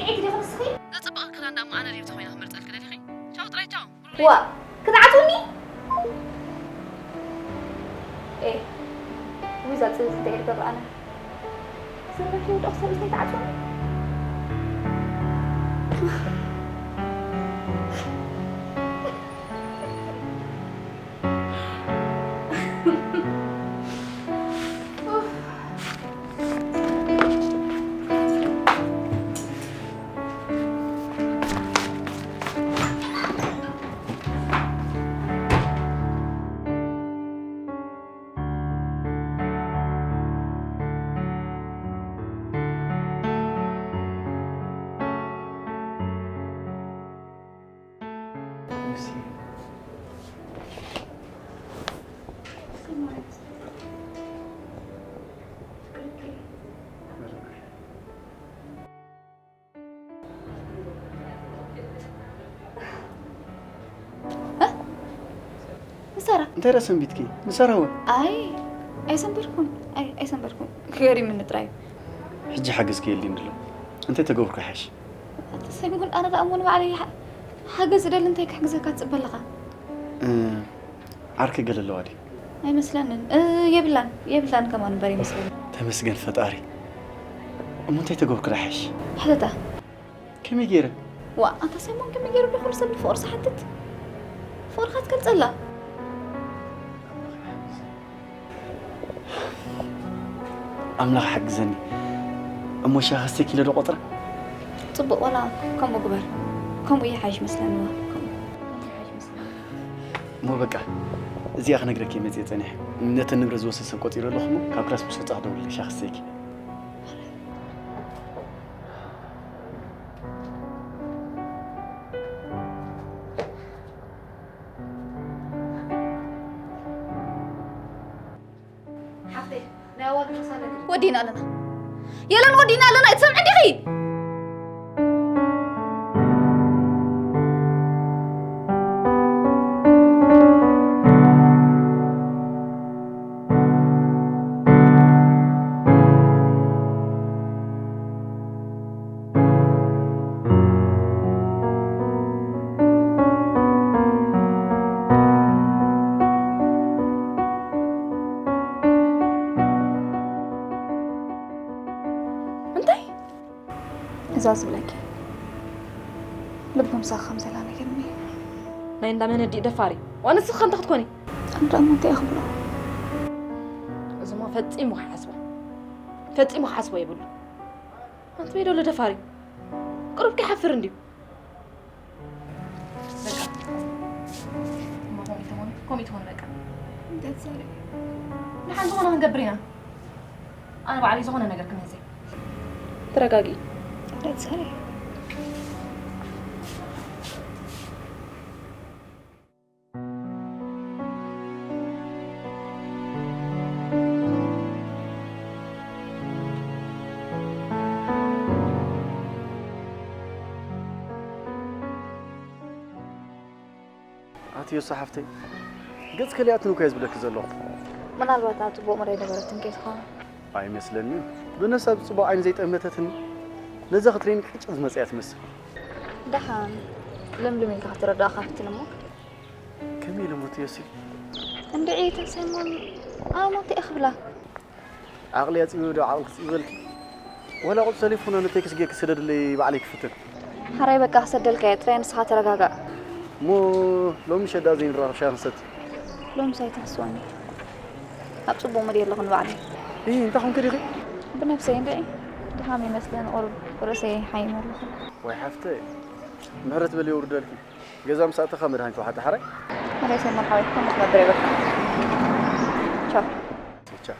ጥዒት ዲኺ ንስኺ ዘፅብቐ ክዳን ዳሞ ኣነ ድዩ ተኾይነ ክመርፀልክ ደሊኺ ቻው ጥራይ ቻው ዋ ክትዓፅውኒ ኤ ውዛ ፅብፅተ ይርገብ ኣነ ዘለሽ ወደ ክሰብ እንታይ ትዓፅውኒ እንታይ ደኣ ሰንቢትኪ? ንሳራ እውን? ኣይ፣ ኣይሰንበድኩን። ኣይ፣ ኣይሰንበድኩን። ክገሪምኒ ጥራይ። ሕጂ ሓገዝ ክየልድን ድሎ። እንታይ ተገብርኩ ይሓይሽ? ኣቲ ሰይሙን፣ ኣነ ደኣ እሞ ንባዕለይ ሓ- ሓገዝ ዝደሊ እንታይ ክሕግዘካ ትጽበ ኣለኻ? እ፣ ዓርኪ ገለ ኣለዋ ድዩ? ኣይመስለንን። እ፣ የብላን። የብላን ከማን እምበር ይመስለኒ። ተመስገን ፈጣሪ። እሞ እንታይ ተገብርኩ ይሓይሽ? ሕተታ። ከመይ ገይረ? ዋእ ኣታ ሰይሞን ከመይ ገይሩ ዶ ኩሉ ሰብ ንፍቕሩ ዝሓትት? ፍቕርኻ ትገልጸላ? ኣምላኽ ሓግዘኒ እሞ ሻሂ ክሰትይለ ዶ ቆጽራ? ጽቡቕ ዋላ ከምኡ ግበር። ከምኡ ይሓይሽ መስለኒ። ዋእ ከምኡ ይሓይሽ መስለኒ። እሞ በቃ እዚኣ ክነግረኪ እየ መጽየ ጸኒሐ። ነተን ንብረት ዝወስድ ሰብ ቆጺረ ኣለኹ እሞ ካብ ክላስ ምስ ወጻኹ ደውልለይ ሻሂ ክሰትየኪ። ሓፍተይ ናይ ኣዋልድ ምሳለ ወዲና ኣለና የለን ወዲና ኣለና ኣይትሰምዒ ዲኺ እንታይ እዛ ዝብለኪ ልቢ ምሳኺ ከም ዘላ ነገርኒ ናይ እንዳ መነዲእ ደፋሪ ዋንስኺ ከ እንታይ ክትኮኒ ኣንዳ እሞ እንታይ ክብሎ እዚማ ፈጺሙ ክሓስቦ ፈጺሙ ክሓስቦ የብሉ ኣንተ በይ ዶሎ ደፋሪ ቅሩብ ከይሓፍር እንድዩ በቃ እማ ከምኡ ትኾን ከምኡ ትኾን በቃ እንታይ ትዛረቢ ንሓንቲ ዝኾነ ክንገብር ኢና ኣነ ባዕለይ ዝኾነ ነገር ክምህዘ ተረጋጊ እንታይ ትዛረቢ ኣቲ ዮሳ ሓፍተይ ገጽ ከሊኣትን እኮ እየ ዝብለኪ ዘለኹ። ምናልባት ኣብ ጽቡቕ መዳይ ነበረትን ከይትኸውን። ኣይመስለንን። ብነሳ ብጽቡቕ ዓይኒ ዘይጠመተትኒ ነዛ ክትርእየኒ ቅጭ ዝመጸያ ትመስል። ደሓን ለምልም ኢልካ ክትረዳእኻ ፍትን እሞ። ከመይ ኢለ ሞት ዮሲ? እንድዒ ተሰይሞን ኣሞ እንታይ ክብላ? ዓቕሊ ኣጽቢቡ ዶ ዓቕሊ ክጽቢበልኪ? ወላ ቁጽ ተሌፎና ንቴክስ ጌርኪ ስደድለይ ባዕለይ ክፍትን። ሓራይ በቃ ክሰደልካ እየ ጥራይ ንስኻ ተረጋጋእ። እሞ ሎሚ ሸዳ ዘይንራኸብ ሻሂ ክንሰቲ። ሎምስ ኣይትሕስወኒ። ኣብ ጽቡቕ ሙድ የለኹን ባዕለይ። እይ እንታይ ኾንኪ ዲኺ? ብነብሰይ እንድዒ ድኻም ይመስለኒ ቁሩብ ርእሰይ ይሓይም ኣለኹ። ዋይ ሓፍተይ ምሕረት በሊ የውርደልኪ። ገዛ ምስ ኣተኻ መድሃኒት ውሓጥ ሓራይ። መለሰ መርሓዊ ከም ክትነብር የብልካ። ቻው። ቻው።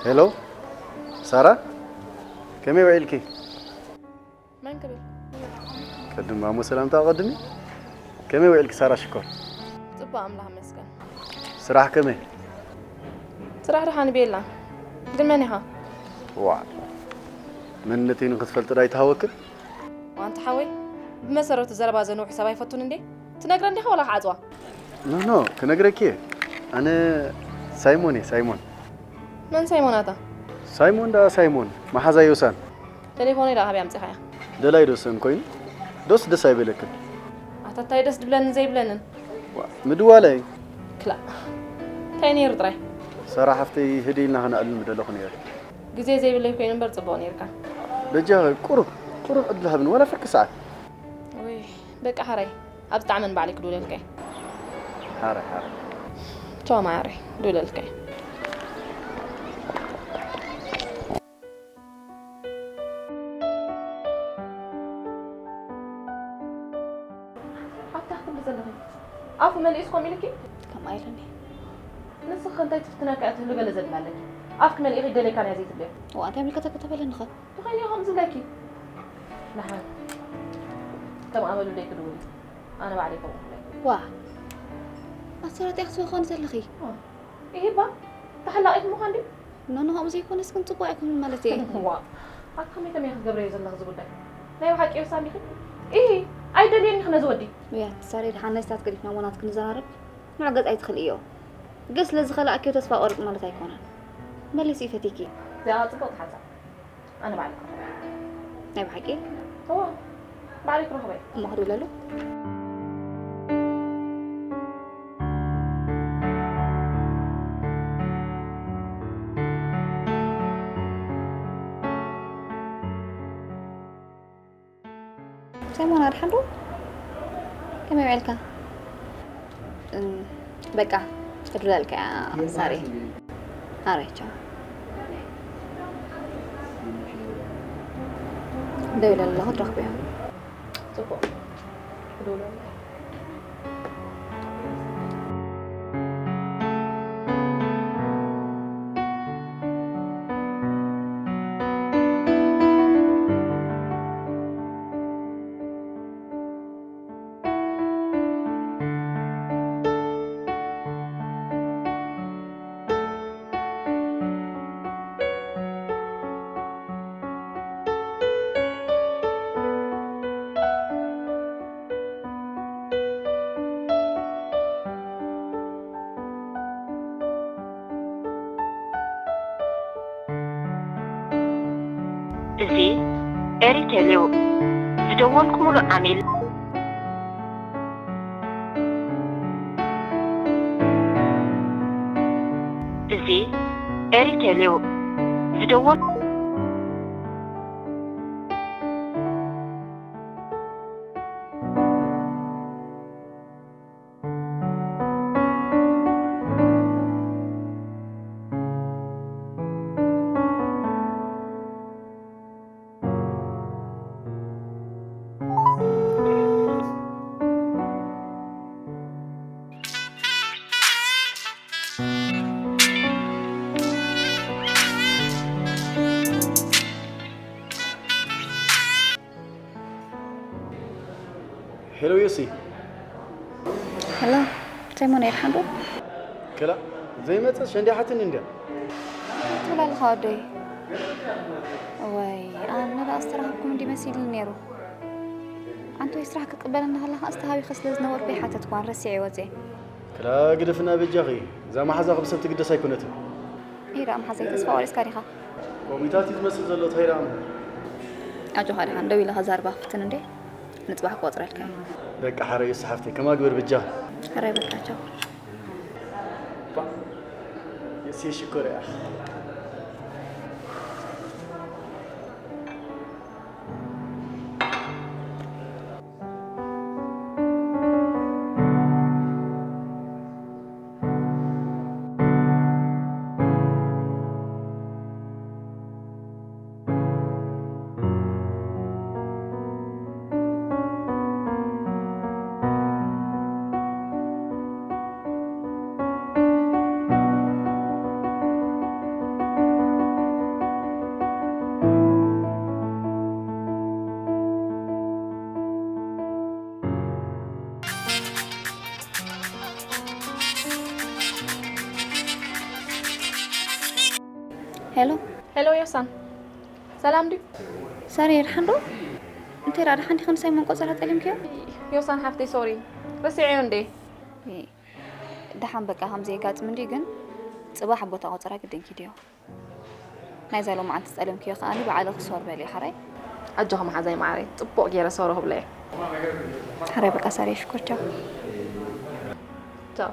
ሄሎ ሳራ፣ ከመይ ውዒልኪ? መን ክብል? ቅድም ኣሞ ሰላምታ ኣቐድሚ። ከመይ ውዒልኪ ሳራ ሽኮር? ጽቡቕ ኣምላኽ ይመስገን። ስራሕ ከመይ? ስራሕ ደሓን ቤላ። ግን መን ኢኻ? ዋ መንነተይ ንኽትፈልጢ ዶ ኣይተሃወክን? ዋንታ ሓወይ ብመሰረቱ ዘረባ ዘንውሕ ሰብ ኣይፈቱን እንዴ? ትነግረን ዲኻ ወላ ክዓጽዋ? ኖ ኖ ክነግረኪ እየ። ኣነ ሳይሞን እየ ሳይሞን። መን ሳይሞን ኣታ? ሳይሞን ደኣ ሳይሞን መሓዛ ዮሳን። ቴሌፎነይ ደኣ ካበይ ኣምጺኻያ? ደላይ ዶ ሰን ኮይኑ ዶስ ደስ ኣይበለክን? ኣታ እንታይ ደስ ድብለንን ዘይብለንን? ምድዋለይ። ክላእ እንታይ ነይሩ ጥራይ? ሳራ ሓፍተይ ህድእ ኢልና ክነዕልል ምደለኹ ነይረ። ግዜ ዘይብለይ ኮይኑ እምበር ጽቡቕ ነይርካ። በጃኺ ቁሩብ ቁሩብ ዕድል ሃብኒ ዋላ ፍርቂ ሰዓት። ውይ በቃ ሓራይ ኣብ ዝጠዓመን ባዕለይ ክድውለልካ እየ። ሓረ ሓረ። ቻው ማዕረይ፣ ድውለልካ እየ። ኣብታ ክትብሊ ዘለኺ ኣፉ መሊእስ ከምኡ ኢልኪ? ከምኣ ኢሉኒ። ንስኺ እንታይ ትፍትነካ እያ ትህሉ ገለ ዘድሊ ኣለኪ? ኣፍኪ መሊእኺ ገሌካ ናይ ዘይትብልዮ። እዋ፣ እንታይ ምልከተኪ ተበለኒ ኸ? ተኸይኒ ከም ዝብለኪ። ንሓን ከም ኣመሉ ደይ ክድውል። ኣነ ባዕለይ ከምኡ ክብለኪ። ዋ፣ ኣሰራት ኢኺ ትኾኒ ዘለኺ። ዋ፣ ይሂባ፣ ተሓላቒት ምዃን ድዩ? ኖ፣ ኖ፣ ከምኡ ዘይኮነስ ግን ጽቡቕ ኣይኮነን ማለት እየ። ዋ፣ ኣታ ከመይ ከመይ ክትገብረዮ ዘለኺ እዚ ጉዳይ? ናይ ብሓቂ የውሳኒኺ? ኢሂ፣ ኣይደልየን ኢኺ ነዚ ወዲ። እያ፣ ሳሬ፣ ደሓን ናይ ስታት ገዲፍና እሞ ናትኪ ንዘራረብ። ንዑ ገጽ ኣይትኽልእዮ። ግን ስለ ዝኸላእክዮ ተስፋ ቆርጽ ማለት ኣይኮነን። መሊሱ ይፈትይኪ። እዚኣ ጽቡቕ ትሓንሳብ። ኣነ ባዕለይ ክረኽበ። ናይ ብሓቂ? እዋ፣ ባዕለይ ክረኽበ። እሞ ክድውለሉ? ሳይሞን ኣድሓን ዶ? ከመይ ውዒልካ? እም፣ በቃ፣ ክድውለልካ እያ፣ ሳሪ። ሓራይ፣ ቻው። ደዊለ ኣለኹ፣ ትረኽብዮ። ጽቡቕ። ክድውለልካ። እዚ ኤሪቴልዩ ዝደወልኩምሉ ዓሚል። እዚ ኤሪቴልዩ ዝደወል ሄሎ ዮሲ። ሄሎ፣ ሳይሞን ኣይርሓን ዶ? ክላ ዘይመጸስ ሸንዲሓትኒ እንድያ። ትብል ኣለኻ ወደይ። ወይ፣ ኣነ ደኣ ዝተራኸብኩም እንዲ መሲልኒ ነይሩ። ኣንቶይ ስራሕ ክቅበለኒ ከለኻ ኣስተሃቢኸ ስለ ዝነበርኩ ይሓተትኳን ረሲዐ ወፅየ። ክላ ግደፍና በጃኺ፣ እዛ መሓዛ ከም ሰብ ትግደስ ኣይኮነትን። ይዳ መሓዘይ ተስፋ ቆሪጽካ ዲኻ? ኮሚታት እዩ ዝመስል ዘሎ፣ እንታይ ደኣ እሞ? ኣጆኻ ደሓን ደው ኢለ ከዛርባ ክፍትን እንዴ? ንጽባሕ ክቆጽረልካ እዩ። በቃ ሓረይ እሱ ሓፍተይ፣ ከማ ግበር በጃኺ። ሓረይ በቃ ቻው። ባ፣ የሴ ሽኮር እያ። ሄሎ። ሄሎ ዮሳን፣ ሰላም ድዩ? ሳሪ፣ ደሓን ዶ? እንታይ ደኣ፣ ደሓን ዲኺ? ንሳይሞን ቆጸራ ጠሊምክዮ? ዮሳን ሓፍተይ፣ ሶሪ፣ ረሲዐዮ እንዴ? እ፣ ደሓን፣ በቃ፣ ከም ዘየጋጥም እንድዩ፣ ግን ጽባሕ ቦታ ቆጸራ ግድን ኪድዮ። ናይዛ ሎማዓንቲ ዝጠለምክዮ ከኣ ባዕልኺ ሶር በሊ፣ ሓራይ? ኣጆኺ መሓዛይ ማዓረይ፣ ጽቡቕ ገይረ ሶሮ ክብለዮ። ሓራይ፣ በቃ፣ ሳሪ፣ ሽኮር፣ ቻው። ቻው።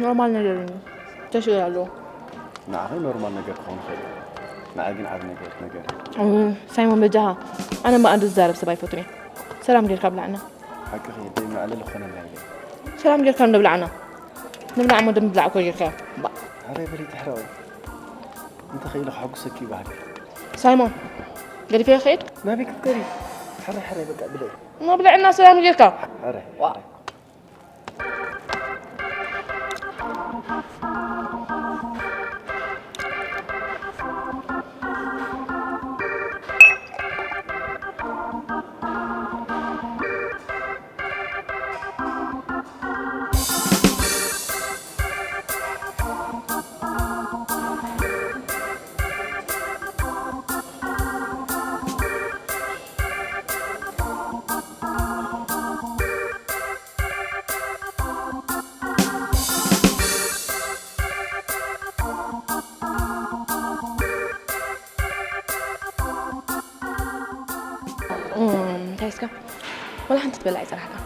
ኖርማል ነገር እዩ። ተሽገር ኣለዎ። ንዓኺ ኖርማል ነገር ክኸውን ይኽእል እዩ። ንዓይ ግን ዓቢ ነገር ነገር እዩ። እም፣ ሳይሞን በጃኻ። ኣነ እምበኣር ዝዛረብ ሰብ ኣይፈቱን እየ። ሰላም ጌርካ ብላዕና። ሓቅኺ የደይ መዕለሊ ክኾነና ኢለ። ሰላም ጌርካ እንዶ ብላዕና። ንብላዕ እሞ ደም ብላዕ እኮ ጌርካ። ባ- ኣረ በሊ ትሕረቒ። እንተኽኢለ ከሐጉሰኪ ይበሃል። ሳይሞን፣ ገዲፈ ይኸይድ? ናበይ ክትከዲ? ሕረ ሕረ በቃ ብለይ። እሞ ብልዕና ሰላም ጌርካ። ሕረ ዋ። እም፣ እንታይ እስከ? ወላ ሓንቲ ትበልዕ ኣይጸናሕካን።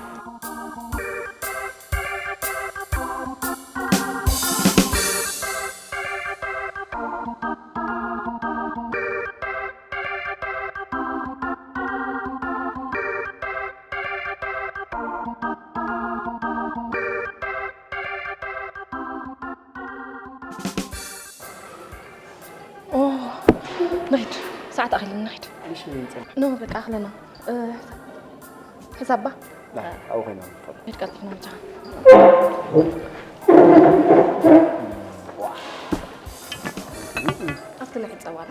ኦ፣ ንኺድ። ሰዓት ኣኺሉ ንኺድ። እሺ፣ ይጸንሕ። ኖ፣ በቃ ኣኽለና። እ፣ ሕሳብ ባ? ላ፣ ኣብኡ ኮይና ንፋል። ንኺድ ቀልጢፍና ብቻ። ኣብቲ ንኺድ ጸዋላ።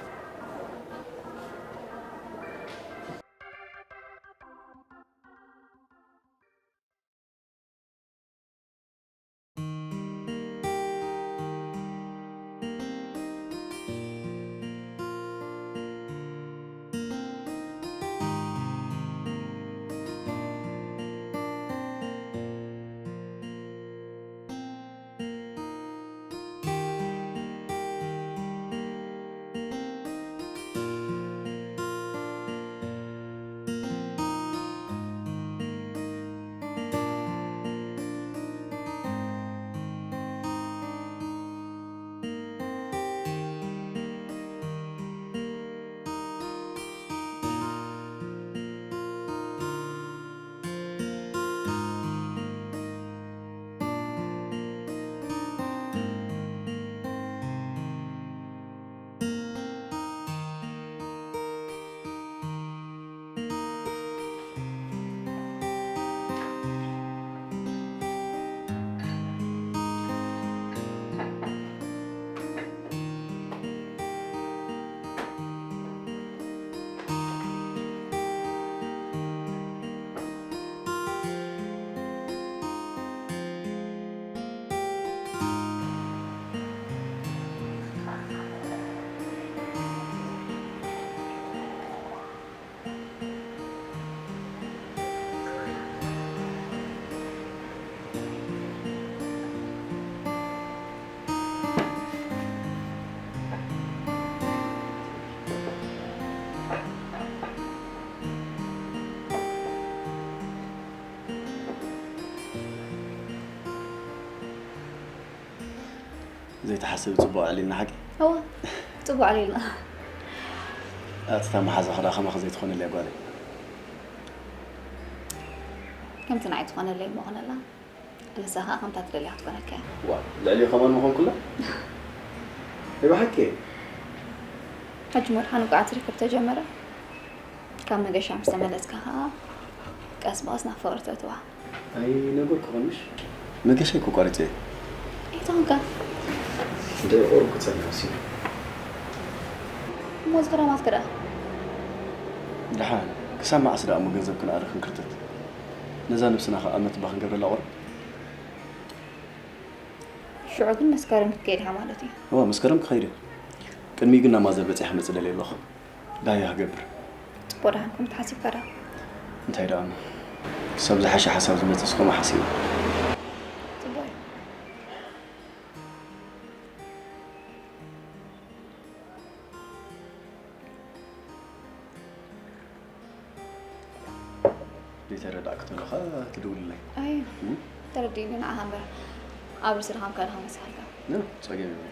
ዘይተሓሰብ ጽቡቕ ኣዕሊልና ሓቂ? እወ፣ ጽቡቕ ኣዕሊልና። ኣቲ እታ መሓዛኺ ደኣ ከማኺ ዘይትኾነለይ ጓለይ። ከምቲ ንዓይ ትኾነለይ እሞ ኾነላ። ንሳ ኸኣ ከምታ ትደልያ ክትኮነካ እያ። ዋ፣ ልዕሊኡ ከማን ምኾንኩላ? ናይ ብሓቂ? ሕጂ መድሓኒ ቋዕ ትርከብ ተጀመረ። ካብ መገሻ ምስ ተመለስካ ኸኣ ቀስ ብቐስ ናብ ፍቕሪ ተእትዋ። ኣይነገርኩኽን ምሽ? መገሻይ እኮ ቋሪጸ እየ። ኣይትኾንካ። እንደ ቁሩብ ክጸንሕ ወሲኑ። እሞ እዚ ክራማት ከ ደኣ? ደሓን፣ ክሳብ መዓስ ደኣ እሞ ገንዘብ ክንኣሪ ክንክርተት? ነዛ ነብስና ኸኣ መትባ ክንገብረላ ቁሩብ? ሽዑ ግን መስከረም ክትከይድ ኢኻ ማለት እዩ። እወ፣ መስከረም ክኸይድ እየ። ቅድሚኡ ግን ናብ ማዘር በጺሐ ክመጽእ ደልየ ኣለኹ። ዳህያ ክገብር። ጽቡቕ ደሓን ከምኡ ተሓሲብካ ደኣ። እንታይ ደኣ እሞ፣ ክሳብ ዝሓሸ ሓሳብ ዝመጽእስ ከምኡ ሓሲበ። ጽቡቕ እዩ። ዘይተረዳእኪ ተሎ ኸኣ ትድውልለይ። ኣይ፣ እም? ተረዲእኒ ንዓኻ እምበር ኣብ ርእሲ ድኻምካ ድኻ መሲኻልካ። ኖ፣ ጸገም የብሉን።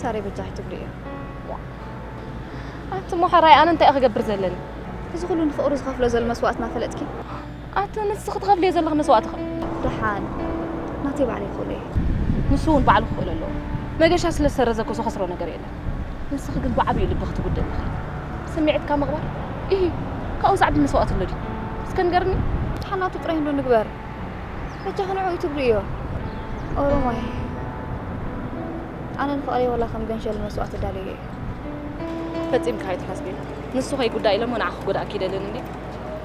ሳሬ በጃኺ ትብልዮ። ኣቲ ሞሓራይ ኣነ እንታይ ክገብር ዘለኒ? እዚ ኩሉ ንፍቕሩ ዝኸፍሎ ዘሎ መስዋእትና ፈለጥኪ? ኣቲ ንስኺ ትኸፍልዮ ዘለኺ መስዋእቲ ኸ? ደሓን ናተይ ባዕለይ ይኽእሎ እየ። ንሱ እውን ባዕሉ ክኽእሎ ኣለዎ። መገሻ ስለ ዝሰረዘ እኮ ዝኸስሮ ነገር የለን። ንስኺ ግን ብዓብዩ ልብኺ ትጉድእ ኣለኺ። ስምዒትካ ምቕባር ኢሂ ካብኡ ዝዓቢ መስዋእቲ ኣሎ ድዩ? እስከ ንገርኒ። ደሓን ናቱ ጥራይ እንዶ ንግበር። በጃኺ ንዕኡ ትብልዮ። ኦሮማይ ኣነ ንፍቕረይ ወላ ከም ገንሸል መስዋእቲ እዳለየ እየ። ፈጺምኪ ኣይትሓስቢ። ንሱ ከይጉዳእ ኢለ እሞ ንዓኺ ክጎድኣኪ ኣይደልን እንድየ።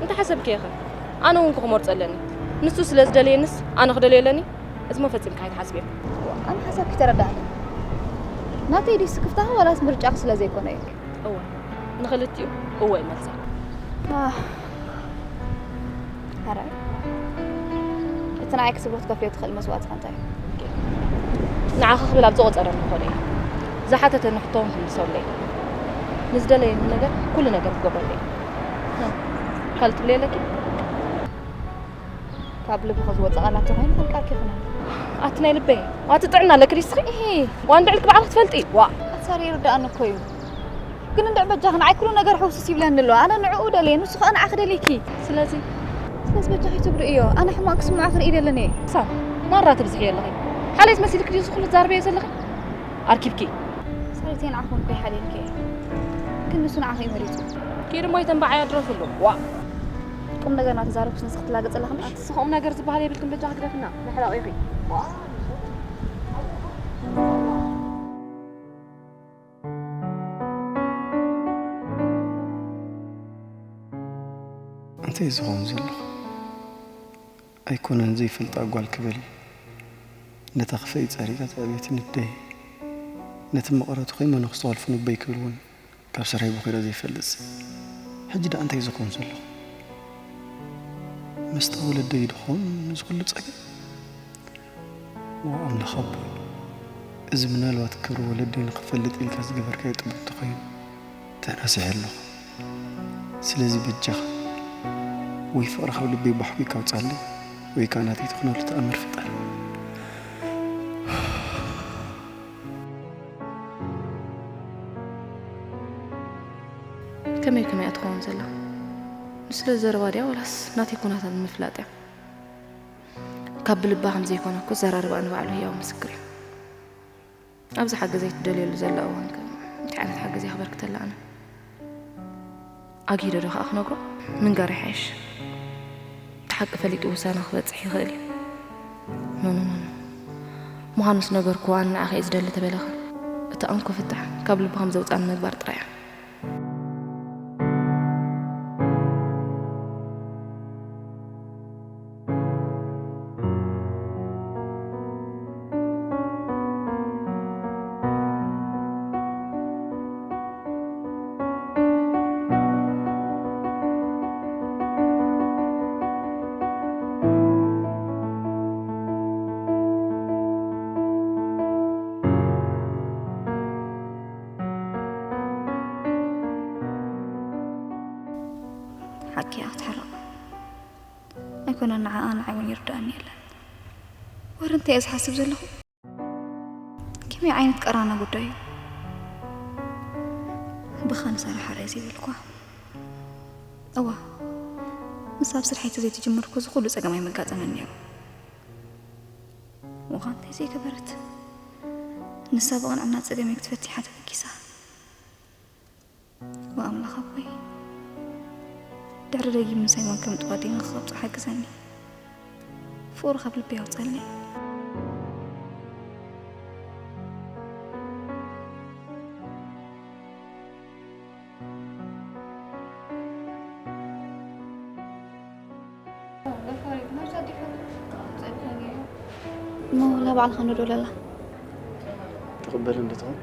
እንተሓሰብክዮ ኸ? ኣነ እውን ክመርጾ ኣለኒ። ንሱ ስለ ዝደለየንስ ኣነ ክደልዮ ኣለኒ? እዚሞ ፈጺምኪ ኣይትሓስብዮ። ኣነ ሓሳብኪ ተረዳእኒ። ናተይ ድዩ ስክፍታኺ ዋላስ ምርጫኺ ስለ ዘይኮነ እዩ? እወ ንኽልቲኡ እወ እዩ መልሰይ። ሕራይ እቲ ንዓይ ክትብሎ ትከፍልዮ ትኽእል መስዋእቲ ከ እንታይ እዩ? ንዓኺ ክብል ኣብ ዝቖጸረኒ ክኾነ እየ። ዝሓተተኒ ሕቶ እውን ክምልሰሉ እየ። ንዝደለየኒ ነገር ኩሉ ነገር ክገብረሉ እየ። ካልእ ትብልዮ ኣለኪ? ካብ ልብኺ ዝወፀ ቃላት ተኾይኑ ክንቃልኪ ይኹነኒ። ኣቲ ናይ ልበይ ኣቲ ጥዕና ኣለኪ ድዩ ንስኺ? ዋን ብዕልኪ ባዕልኺ ትፈልጢ ዋእ። ኣቲ ሳሪ ይርድኣኒ እኮ እዩ። ግን እንድዒ በጃኺ ንዓይ ኩሉ ነገር ሕውስውስ ይብለኒ ኣሎ። ኣነ ንዕኡ ደልየ ንሱ ኸኣ ንዓኺ ደልይኪ። ስለዚ ስለዚ በጃኺ ኣይትጉድእዮ። ኣነ ሕማቕ ክስምዖ ክርኢ ኣይደልን እየ። ሳም ማራ ተብዝሕዮ ኣለኺ። ሓልየት መሲልኪ ድዩ እዚ ኩሉ ትዛረብዮ ዘለኺ? ኣርኪብኪ። ሳሪተይ ንዓኺ እውን እኮ ይሓልየልኪ እየ። ግን ንሱ ንዓኺ እዩ መሪጹ። ኪዱ እሞ ይተንባዓያ ድረፍሉ። ዋእ። ቁምነገር እናተዛረብኩስ ንስኺ ትላገጺ ኣለኺ ምሽ? ኣቲ ስኺ ቁምነገር ዝበሃል የብልክን በጃኺ ግደፍና። መሕረቒኺ። እንታይ እዩ ዝኸውን ዘሎ? ኣይኮነን ዘይፈልጣ ጓል ክብል ነታ ክፈይ ጸሪጋ ተኣብየት ንደይ ነቲ መቐረቱ ከይመነኹ ዝተዋልፉ ንበይ ክብል እውን ካብ ስርሐይ ቦኺረ ዘይፈልጥ ሰብ ሕጂ ደኣ እንታይ ዝኸውን ዘሎ? መስጣ ወለደይ ድኾን እዚ ኩሉ ጸገም? ዋ ኣምላኽ ኣቦይ፣ እዚ ምናልባት ክብሪ ወለደይ ንኽፈልጥ ኢልካ ዝገበርካዮ ጥበብ እንተኾይኑ ተናሲሐ ኣለኹ። ስለዚ በጃኻ ወይ ፍቕሪ ካብ ልበይ ባሕጉይካ ኣውጻለይ ወይ ከኣ ናተይ ትኹነሉ ተኣምር ፍጠር። ከመይ ከመይ እያ ትኸውን ዘላ? ንስለ ዘረባ ድያ ወላስ ናተይ ኩነታት ንምፍላጥ እያ? ካብ ብልባ ከም ዘይኮነ እኮ ኣዘራርባኣ ንባዕሉ ህያው ምስክር እዩ። ኣብዚ ሓገዘይ ትደልየሉ ዘላ እዋን ከ እንታይ ዓይነት ሓገዝ እየ ክበርክተላ ኣነ? ኣግሂደ ዶ ከኣ ክነግሮ? ምንጋር ይሓይሽ። እቲ ሓቂ ፈሊጡ ውሳነ ክበጽሕ ይኽእል እዩ። ኖ ኖ ኖ ኖ። ምዃኑስ ነገርክዎ ኣነ ንዓኺ እየ ዝደሊ ተበለኸ? እቲ ኣንኮ ፍታሕ ካብ ልቢ ከም ዘውጻኒ ምግባር ጥራይ እያ። ኪኣ ክትሕረቕ ኣይኮነን፣ ንዓኣ ንዓይ እውን ይርድኣኒ የለን። ወረ እንታይ እየ ዝሓስብ ዘለኹ? ከመይ ዓይነት ቀራና ጉዳይ እዩ? ብኻ ንሳራ ሓራይ ዘይበልኳ። እዋ፣ ንሳ ኣብ ስርሐይ ተዘይትጅምር እኮ እዚ ኩሉ ጸገም ኣይመጋጠመን ነይሩ። እዋ፣ እንታይ ዘይገበረት? ንሳ ብቕንዕና ጸገመይ ክትፈትሓ ተበጊሳ። ወኣምላኽ ኣቦይ፣ ድሕሪ ደጊም ንሳይሞን ከም ጥዋዲን ክኸብጾ ሓግዘኒ። ፍቕሩ ካብ ልቢ ያውጸለይ። እሞ ላ ባዕልኻ ንዶ ለላ? ትቕበል እንድትኾን?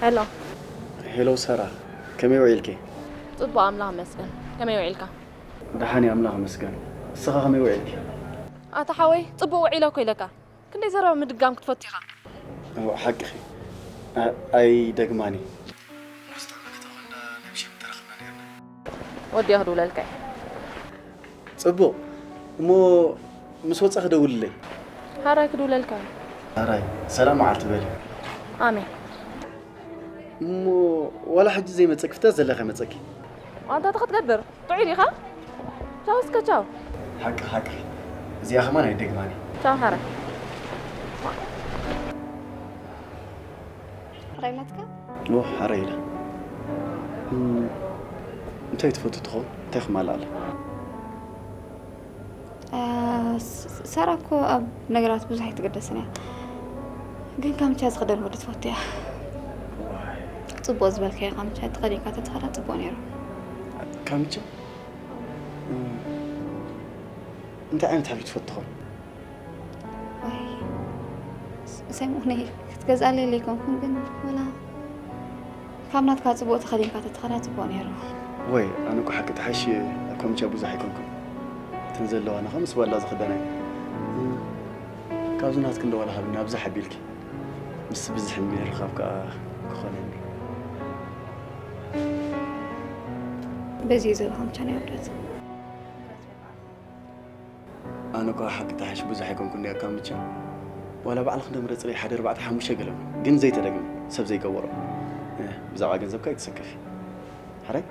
ሄሎ። ሄሎ ሰራ፣ ከመይ ውዒልኪ? ጽቡቕ ኣምላኽ ይመስገን። ከመይ ውዒልካ? ደሓን እየ ኣምላኽ ይመስገን። ንስኻ ከመይ ውዒልኪ? ኣታ ሓወይ፣ ጽቡቕ ውዒለ እኮ ኢለካ። ክንደይ ዘረባ ምድጋም ክትፈቱ ኢኻ? እወ፣ ሓቅኺ። ኣ-፣ ኣይደግማን እየ። ወዲኣ ክድውለልካ እየ። ጽቡቕ። እሞ ምስ ወጻ ክደውልለይ። ሓራይ ክድውለልካ እየ። ሓራይ፣ ሰላም መዓልቲ በሊ። ኣሜን። እሞ ዋላ ሕጂ ዘይመጸኪ፣ ፍታስ ዘለካ መጸኪ። ኣንታ እንታይ ክትገብር? ጥዑይ ዲኻ? ቻው እስከ ቻው። ሓቂ፣ ሓቂ። እዚኣ ከማን ኣይደግማን እየ። ቻው ሓራይ። ሓራይ ናትካ? ኦ፣ ሓራይ ኢላ። እም፣ እንታይ ትፈቱ ትኸውን? እንታይ ክማልኣለ? እ፣ ስ-፣ ሳራ እኮ ኣብ ነገራት ብዙሕ ኣይትገደስን እያ። ግን ካምቻ ዝኽደን ወዲ ትፈቱ እያ። ጽቡቕ ዝበልካዮ ካምቻ ተኸዲንካ ተትኸዳ ጽቡቕ ነይሩ። ካምቻ? እም፣ እንታይ ዓይነት ሕብሪ ትፈቱ ትኸውን? ዋይ፣ ስ-፣ ሰሚዑኒ ክትገዝኣለይ ኣይኮንኩን፣ ግን ወላ ካብ ናትካ ጽቡቕ ተኸዲንካ ተትኸዳ ጽቡቕ ነይሩ። ወይ፣ ኣነ እኮ ሓቂ ተሓሽ ኣብ ካምቻ ብዙሕ ኣይኮንኩን። እተን ዘለዋና ከ ምስ ባላ ዝኽደና እየን። ካብዚ ናትክን ዶ ዋላ ሃብኒ ኣብዛ ሓቢልኪ። ምስ ብዝሕ ምርኻብ ከኣ ክኾነኒ። በዚ እዩ ዘሎ ካምቻ ናይ ኣወዳት። ኣነ እኳ ሓቂ ተሓሽ ብዙሕ ኣይኮንኩን ድያ ካምቻ። ዋላ ባዕልኺ እንዶ ምረጽለይ ሓደ ኣርባዕተ ሓሙሽተ ገለ እውን። ግን ዘይተደግመ፣ ሰብ ዘይገበሮ። እ፣ ብዛዕባ ገንዘብካ ኣይትሰከፊ። ሓራይ?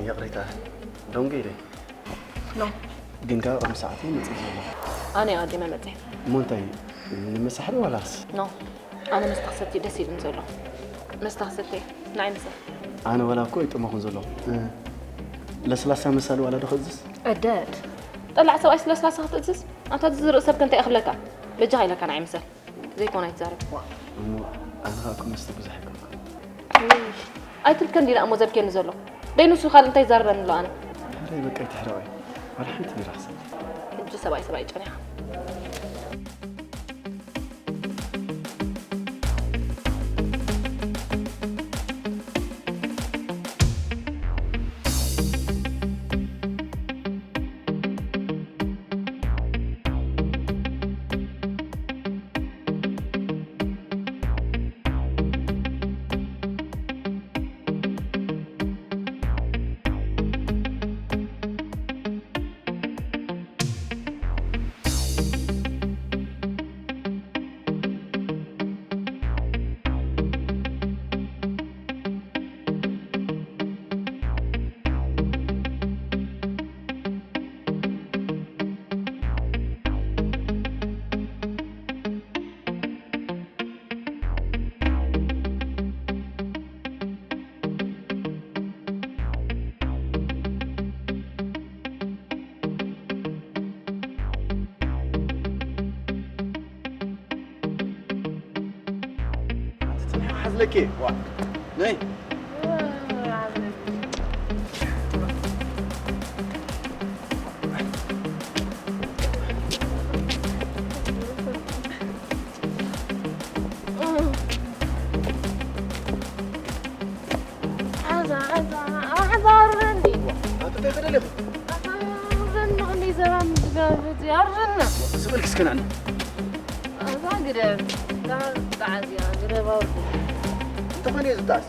ይቕሬታ፣ ደንጉየ ኢለ። ኖ። ግን ካብ ቅድሚ ሰዓት እየ መጺእ ዘለኹ። ኣነ እየ ኣቐዲመ መጺእ። እሞ እንታይ፣ ንመሳሕሪ ዋላስ? ኖ፣ ኣነ መስተ ክሰቲ ደስ ኢሉኒ ዘሎ። መስተ ክሰቲ፣ ንዓይ ምሰ። ኣነ ዋላ እኮ ይጥመኹን ዘለኹ። እ፣ ለስላሳ መሳሊ ዋላ ዶ ክእዝዝ? ዕደድ። ጠላዕ ሰብኣይስ ለስላሳ ክትእዝዝ? ኣንታ ዝርእ ሰብ ከ እንታይ እኽብለካ? በጃኻ ኢለካ ንዓይ ምሰል። ዘይኮነ ኣይትዛረብ። እሞ ኣነ ኸኣ እኮ መስተ ብዙሕ ኣይኮንኩን። ኣይትልከ እንዲና እሞ ዘብኬኒ ዘሎ። ደይ ንሱ ካልእ እንታይ ይዛረበኒ ኣሎ ኣነ? ሕራይ በቃ ኣይትሕረቒ። ዋላ ሓንቲ ቢራ ክሰቲ። ሕጂ ሰብኣይ ሰብኣይ ጨኒኻ። እኪ ዋ ነይ። ሓዛ ሓዛ ሓዛ ኣውርደኒ። ኣንተ እንታይ ከደለኹ? ኣውርደኒ ክንደይ ዘባን ዝጋብዝ ኣውርደና። ስበልክ እስከናኒ። ኣዛ ግደፍ። ዳር ጣዕዚያ ግደፍ ኣውርድ። እንተኾነ እዩ ዝጣስ።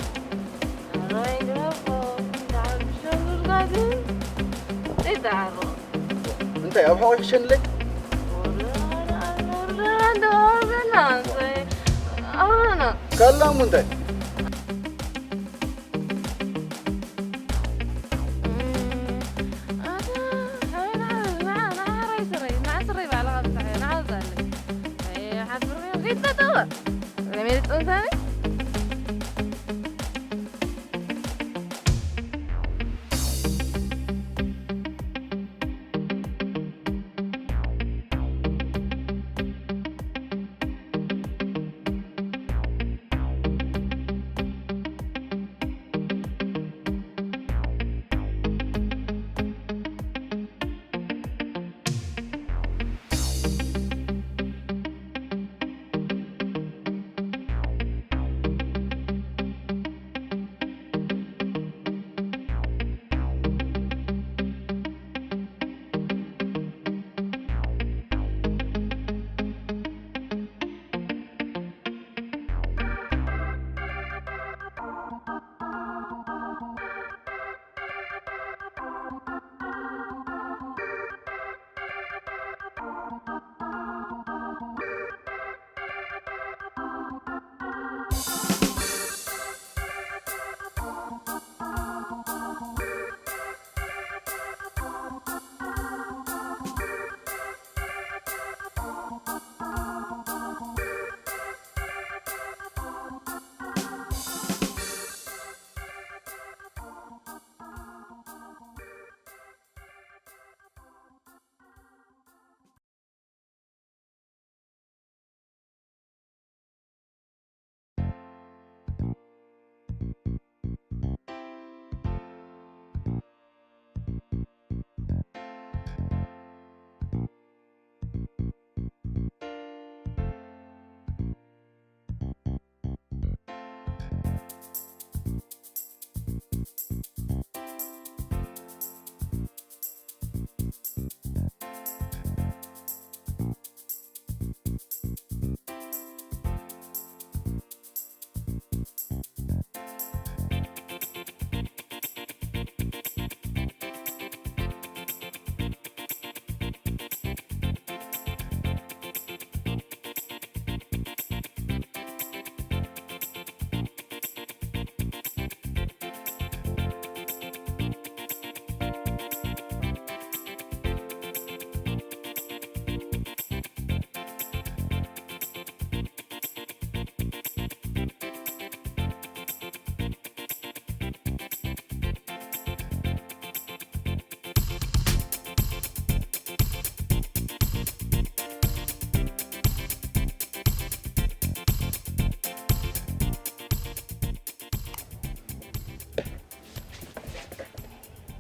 ኣይ ግደፍ። ዳር ሸጉርጋዝን። ዳር እንታይ ኣብ ሕቖይ ክሸንለይ? ካላሙ እንታይ?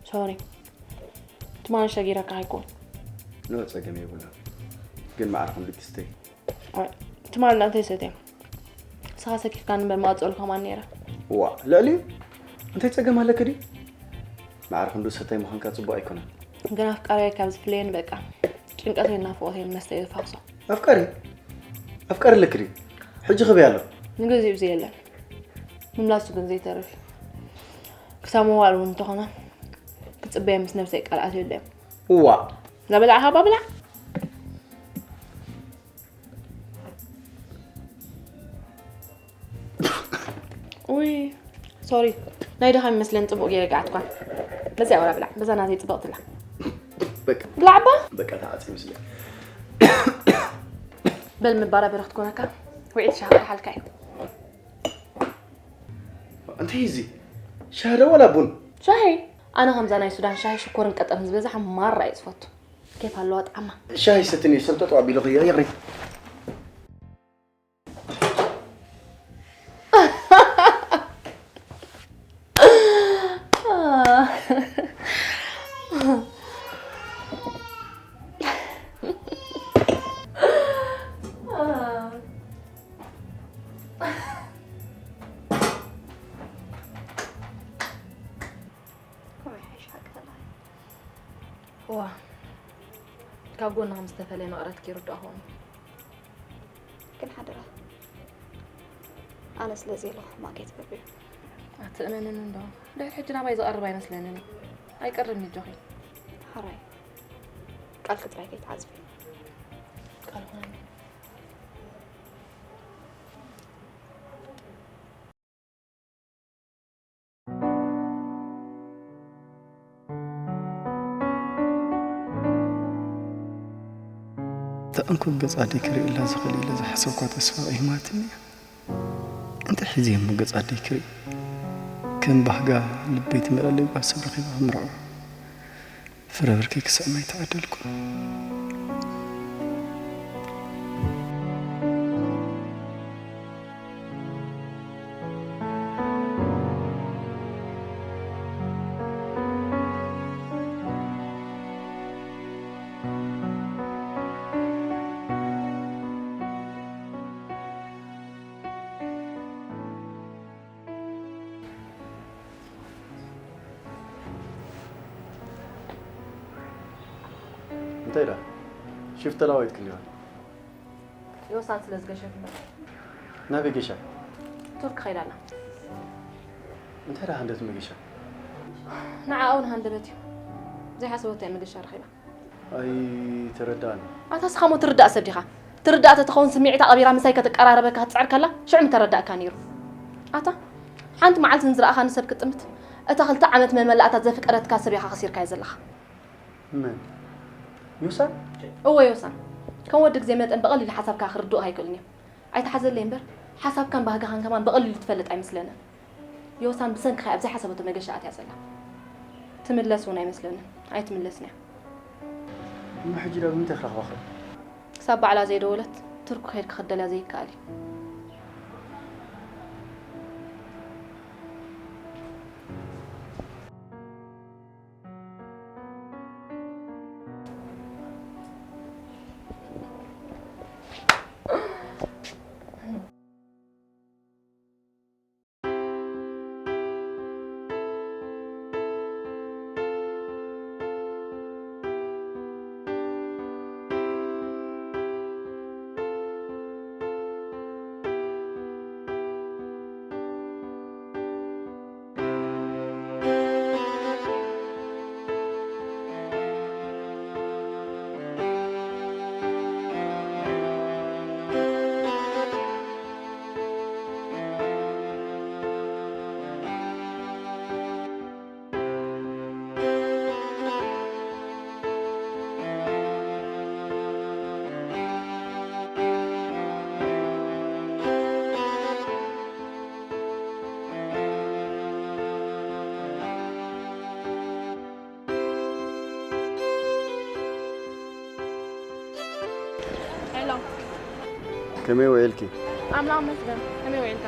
ሶሪ ትማሊ ሸጊረካ ኣይኮን። ኖ ጸገም የብሉን። ግን መዓር ክንዲ ትስተይ። ትማሊ እንታይ ሰትየ? ንስኻ ሰኪፍካ ንበር መቐጸሉ ከማን ነይረ። ዋ ልዕሊኡ እንታይ ጸገም ኣለኪ ድዩ? መዓር ክንዲ ሰታይ ምዃንካ ጽቡቕ ኣይኮነን። ግን ኣፍቃሪያ ካብ ዝፍለየኒ በቃ ጭንቀተይን ናፍቖተይን መስተ እየ ዝፋኽሶ። ኣፍቃሪ ኣፍቃሪ ኣለኪ ድዩ? ሕጂ ክበይ ኣሎ። ንግዚኡ ብዘይ የለን። ምምላሱ ግን ዘይተርፍ እዩ። ክሳብ ምዋል እውን እንተኾነ ክጽበየ ምስ ነብሰይ ቃል ኣትየሉ እየ። እዋ ላበላዕኻ እባ ብላዕ። ውይ ሶሪ ናይ ድኻ ይመስለን ጽቡቕ ገይረ ገዓትኳ። በዚኣ ወላ ብላዕ በዛ ናተይ ጽብቕቲ ኣላ። በቃ ብላዕ እባ። በቃ ተዓጽ ይመስለኝ። በል ምባራ በረኽት ኮነካ ውዒት ሻሃ ሓልካ እዩ። እንታይ እዚ ሻሂ ዶ ዋላ ቡን? ሻሂ። ኣነ ከምዛ ናይ ሱዳን ሻሂ ሽኮርን ቀጠን ዝበዝሓ ማራ እየ ዝፈቱ። ኬፍ ኣለዋ ጣዕማ። ሻሂ ሰትኒ ሰልጠጡ ኣቢሉ ይቕሪ። ዋ ካብ ጎና ከም ዝተፈለየ መቕረት ይርዳእ ኾኑ። ግን ሓደራ ኣነ ስለ ዘየለኹ ሕማቕ ከይትገብርዮ። ኣትእመንን እንዶ ድሕሪ ሕጂ ናባይ ዝቐርብ ኣይመስለንን እዩ። ኣይቀርብን እጆኺ። ሓራይ ቃልኪ ጥራይ ከይትዓጽፊ። ቃል ኾነ። እታ እንኮ ገጽ ኣደይ ክርእየላ ዝኽእል ኢለ ዝሓሰብኳ ተስፋ ቀሂማትኒ እያ። እንታይ ሒዘ እሞ ገጽ ኣደይ ክርኢ? ከም ባህጋ ልበይ ትመልኣለይ ጓል ሰብ ረኺበ ክምርዖ ፍረ ብርከይ ክስዕም ኣይተዓደልኩን። እንታይ ደኣ ሽፍት ተላዋይትክን ዲኻ? ዮሳን ስለ ዝገሸት እምበር። ናበይ ገሻ? ቱርክ ከይዳ ኣላ። እንታይ ደኣ ሃንደበት መገሻ? ንዓ እውን ሃንደበት እዩ። ዘይሓሰበቶ እያ መገሻ ረኺባ። ኣይተረዳእን። ኣታ ስኻ ሞ ትርዳእ ሰብ ዲኻ? ትርዳእ ተትኸውን ስምዒታ ቀቢራ ምሳይ ከተቀራረበካ ክትጽዕር ከላ ሽዑ ምተረዳእካ ነይሩ። ኣታ ሓንቲ መዓልቲ ንዝረኣኻኒ ሰብ ክትጥምት እታ ክልተ ዓመት መመላእታ ዘፍቀረትካ ሰብ ኢኻ ከሲርካዮ ዘለኻ። መን? ዮሳን? እወ ዮሳን፣ ከም ወዲ ግዜ መጠን ብቐሊሉ ሓሳብካ ክርድኡኻ ኣይክእሉን እዮም። ኣይትሓዘለይ እምበር ሓሳብካን ባህግኻን ከማን ብቐሊሉ ትፈልጥ ኣይመስለንን። ዮሳን ብሰንክኻ እያ ኣብ ዘይሓሰበቶ መገሻ ኣትያ ዘላ። ትምለስ እውን ኣይመስለንን። ኣይትምለስን እያ። እሞ ሕጂ ዳ ብምንታይ ክረኽባ ኸ? ክሳብ ባዕላ ዘይደወለት ቱርክ ከይድካ ክትደልያ ዘይከኣል እዩ። ሄሎ። ከመይ ውዒልኪ? ኣምላኽ ይመስገን። ከመይ ውዒልካ?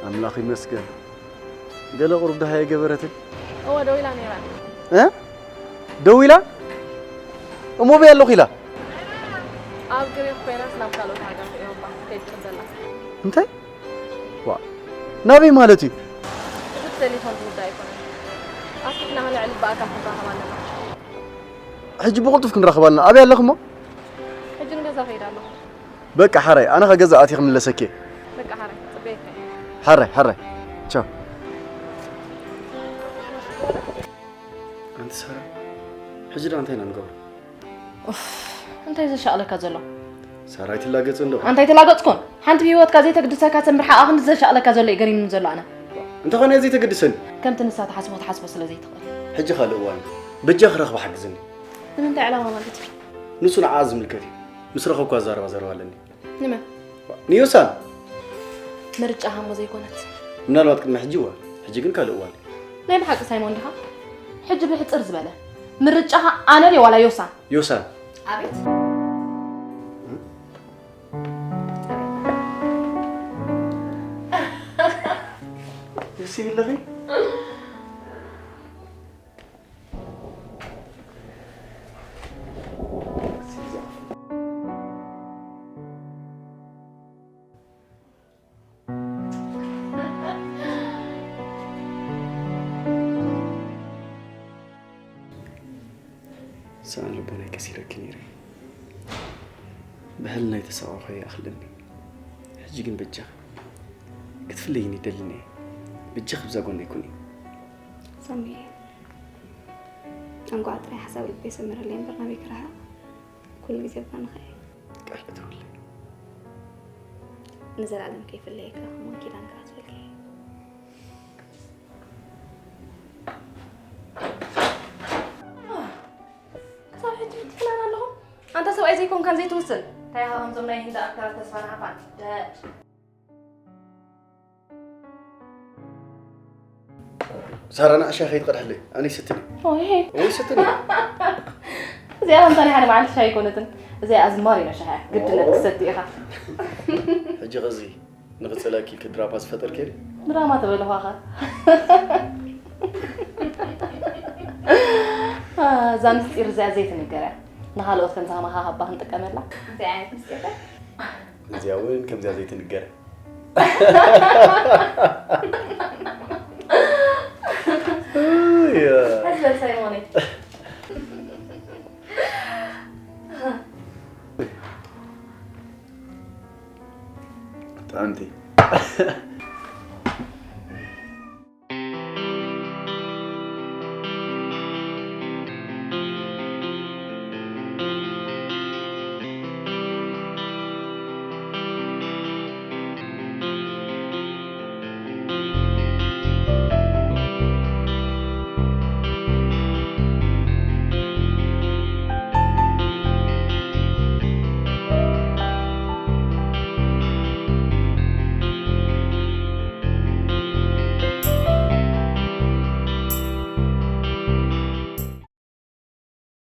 ኣምላኽ ይመስገን። ገለ ቁሩብ ደሃይ ኣይገበረትን? እወ ደዊላ ነይራ። እ? ደዊላ? እሞ በይ ኣለኹ ኢላ? ኣብ ግሪኽ ኮይናስ ናብ ካልኦት ሃገር ክእዮባ ከይድ ትብል ዘላ። እንታይ? ዋ ናበይ ማለት እዩ? እቲ ቴሌፎን ዝውዳእ ኣይኮነን። ኣስፊሕና ክንዕልል ብኣካል ክንራኸብ ኣለና። ሕጂ ብቕልጡፍ ክንራኸብ ኣለና። ኣበይ ኣለኹ እሞ? ሕጂ ንገዛ ከይድ ኣለኹ። በቃ ሓራይ ኣነ ከገዛ ኣትየ ክምለሰኪ። በቃ ሓራይ ጽበየካ። ሓራይ ሓራይ ቻው። ኣንቲ ሳራ ሕጂ ዳ እንታይ ኢና ንገብሮ? ኡፍ እንታይ ዘሻቕለካ ዘሎ? ሳራ ኣይትላገጽ እንዶ። ኣንታይ ተላገጽኩን? ሓንቲ ብህይወትካ ዘይተግድሰካ ሰብ ምርሓቓ ክንዲ ዘሻቕለካ ዘሎ እዩ ገሪምኒ ዘሎ ኣነ። እንተኾነ ዘይተገድሰኒ። ከምቲ ንሳ ትሓስቦ ትሓስቦ ስለ ዘይትኽእል። ሕጂ ካልእ እዋን እዩ። በጃ ክረኽባ ሓግዝኒ። ንምንታይ ዕላማ ማለት እዩ? ንሱ ንዓኣ ዝምልከት እዩ። ምስ ረኸብኳ ዛረባ ዘረባ ኣለኒ። ንመን? ንዮሳን። ምርጫኻ እሞ ዘይኮነት። ምናልባት ቅድሚ ሕጂ እዋ፣ ሕጂ ግን ካልእ እዋን እዩ። ናይ ብሓቂ ሳይሞን ዲኻ? ሕጂ ብሕጽር ዝበለ ምርጫኻ ኣነ ድየ ዋላ ዮሳን? ዮሳን። ኣቤት። ደስ ይብለኺ? ሰኣን ልቦናይ ከሲረኪ ነይረ። ብሕልናይ ተሰቓቕኹ ይኣኽል እምኒ። ሕጂ ግን በጃኺ ክትፍለይኒ ይደልን እየ። በጃኺ ብዛ ጎነይ ኩኒ። ሰሚየ፣ እንኳዕ ጥራይ ሓሳብ ልበይ ሰመረለይ እምበር ናበይ ክረሕቕ? ኩሉ ግዜ ባንኻ እየ። ቃል እተውለይ። ንዘለኣለም ከይፍለየካ ከምኡውን ኪዳን ክኣትወልካ እየ። ክሳብ ሕጂ ትፍናን ኣለኹም? ኣንታ ሰብኣይ ዘይኮንካን ዘይትውስን እንታይ ኢኻ ከምዞም ናይ ህንዲ ኣክተራት ተስፋን ሃፋን ደድ። ሳራ ንዓ ሻሂ ከይትቐድሕለይ ኣነ ይሰትኒ። ኦሄ ወይ ይሰትኒ። እዚኣ ከምታ ናይ ሓደ መዓልቲ ሻሂ ኣይኮነትን። እዚኣ ኣዝማሪኖ ሻሂ እያ። ግድነት ክሰቲ ኢኻ። ሕጂ ኸዚ ንቕጽለኪ ኢልኪ ድራማ ዝፈጠርኪ ዲ? ድራማ ተበልኳኻ። እዛ ምስጢር እዚኣ ዘይትንገር እያ። ንኻልኦት ከምዚ ከማኻ ሃባ ክንጥቀመላ። እንታይ ዓይነት ምስጢር? እዚኣ እውን ከምዚኣ ዘይትንገር።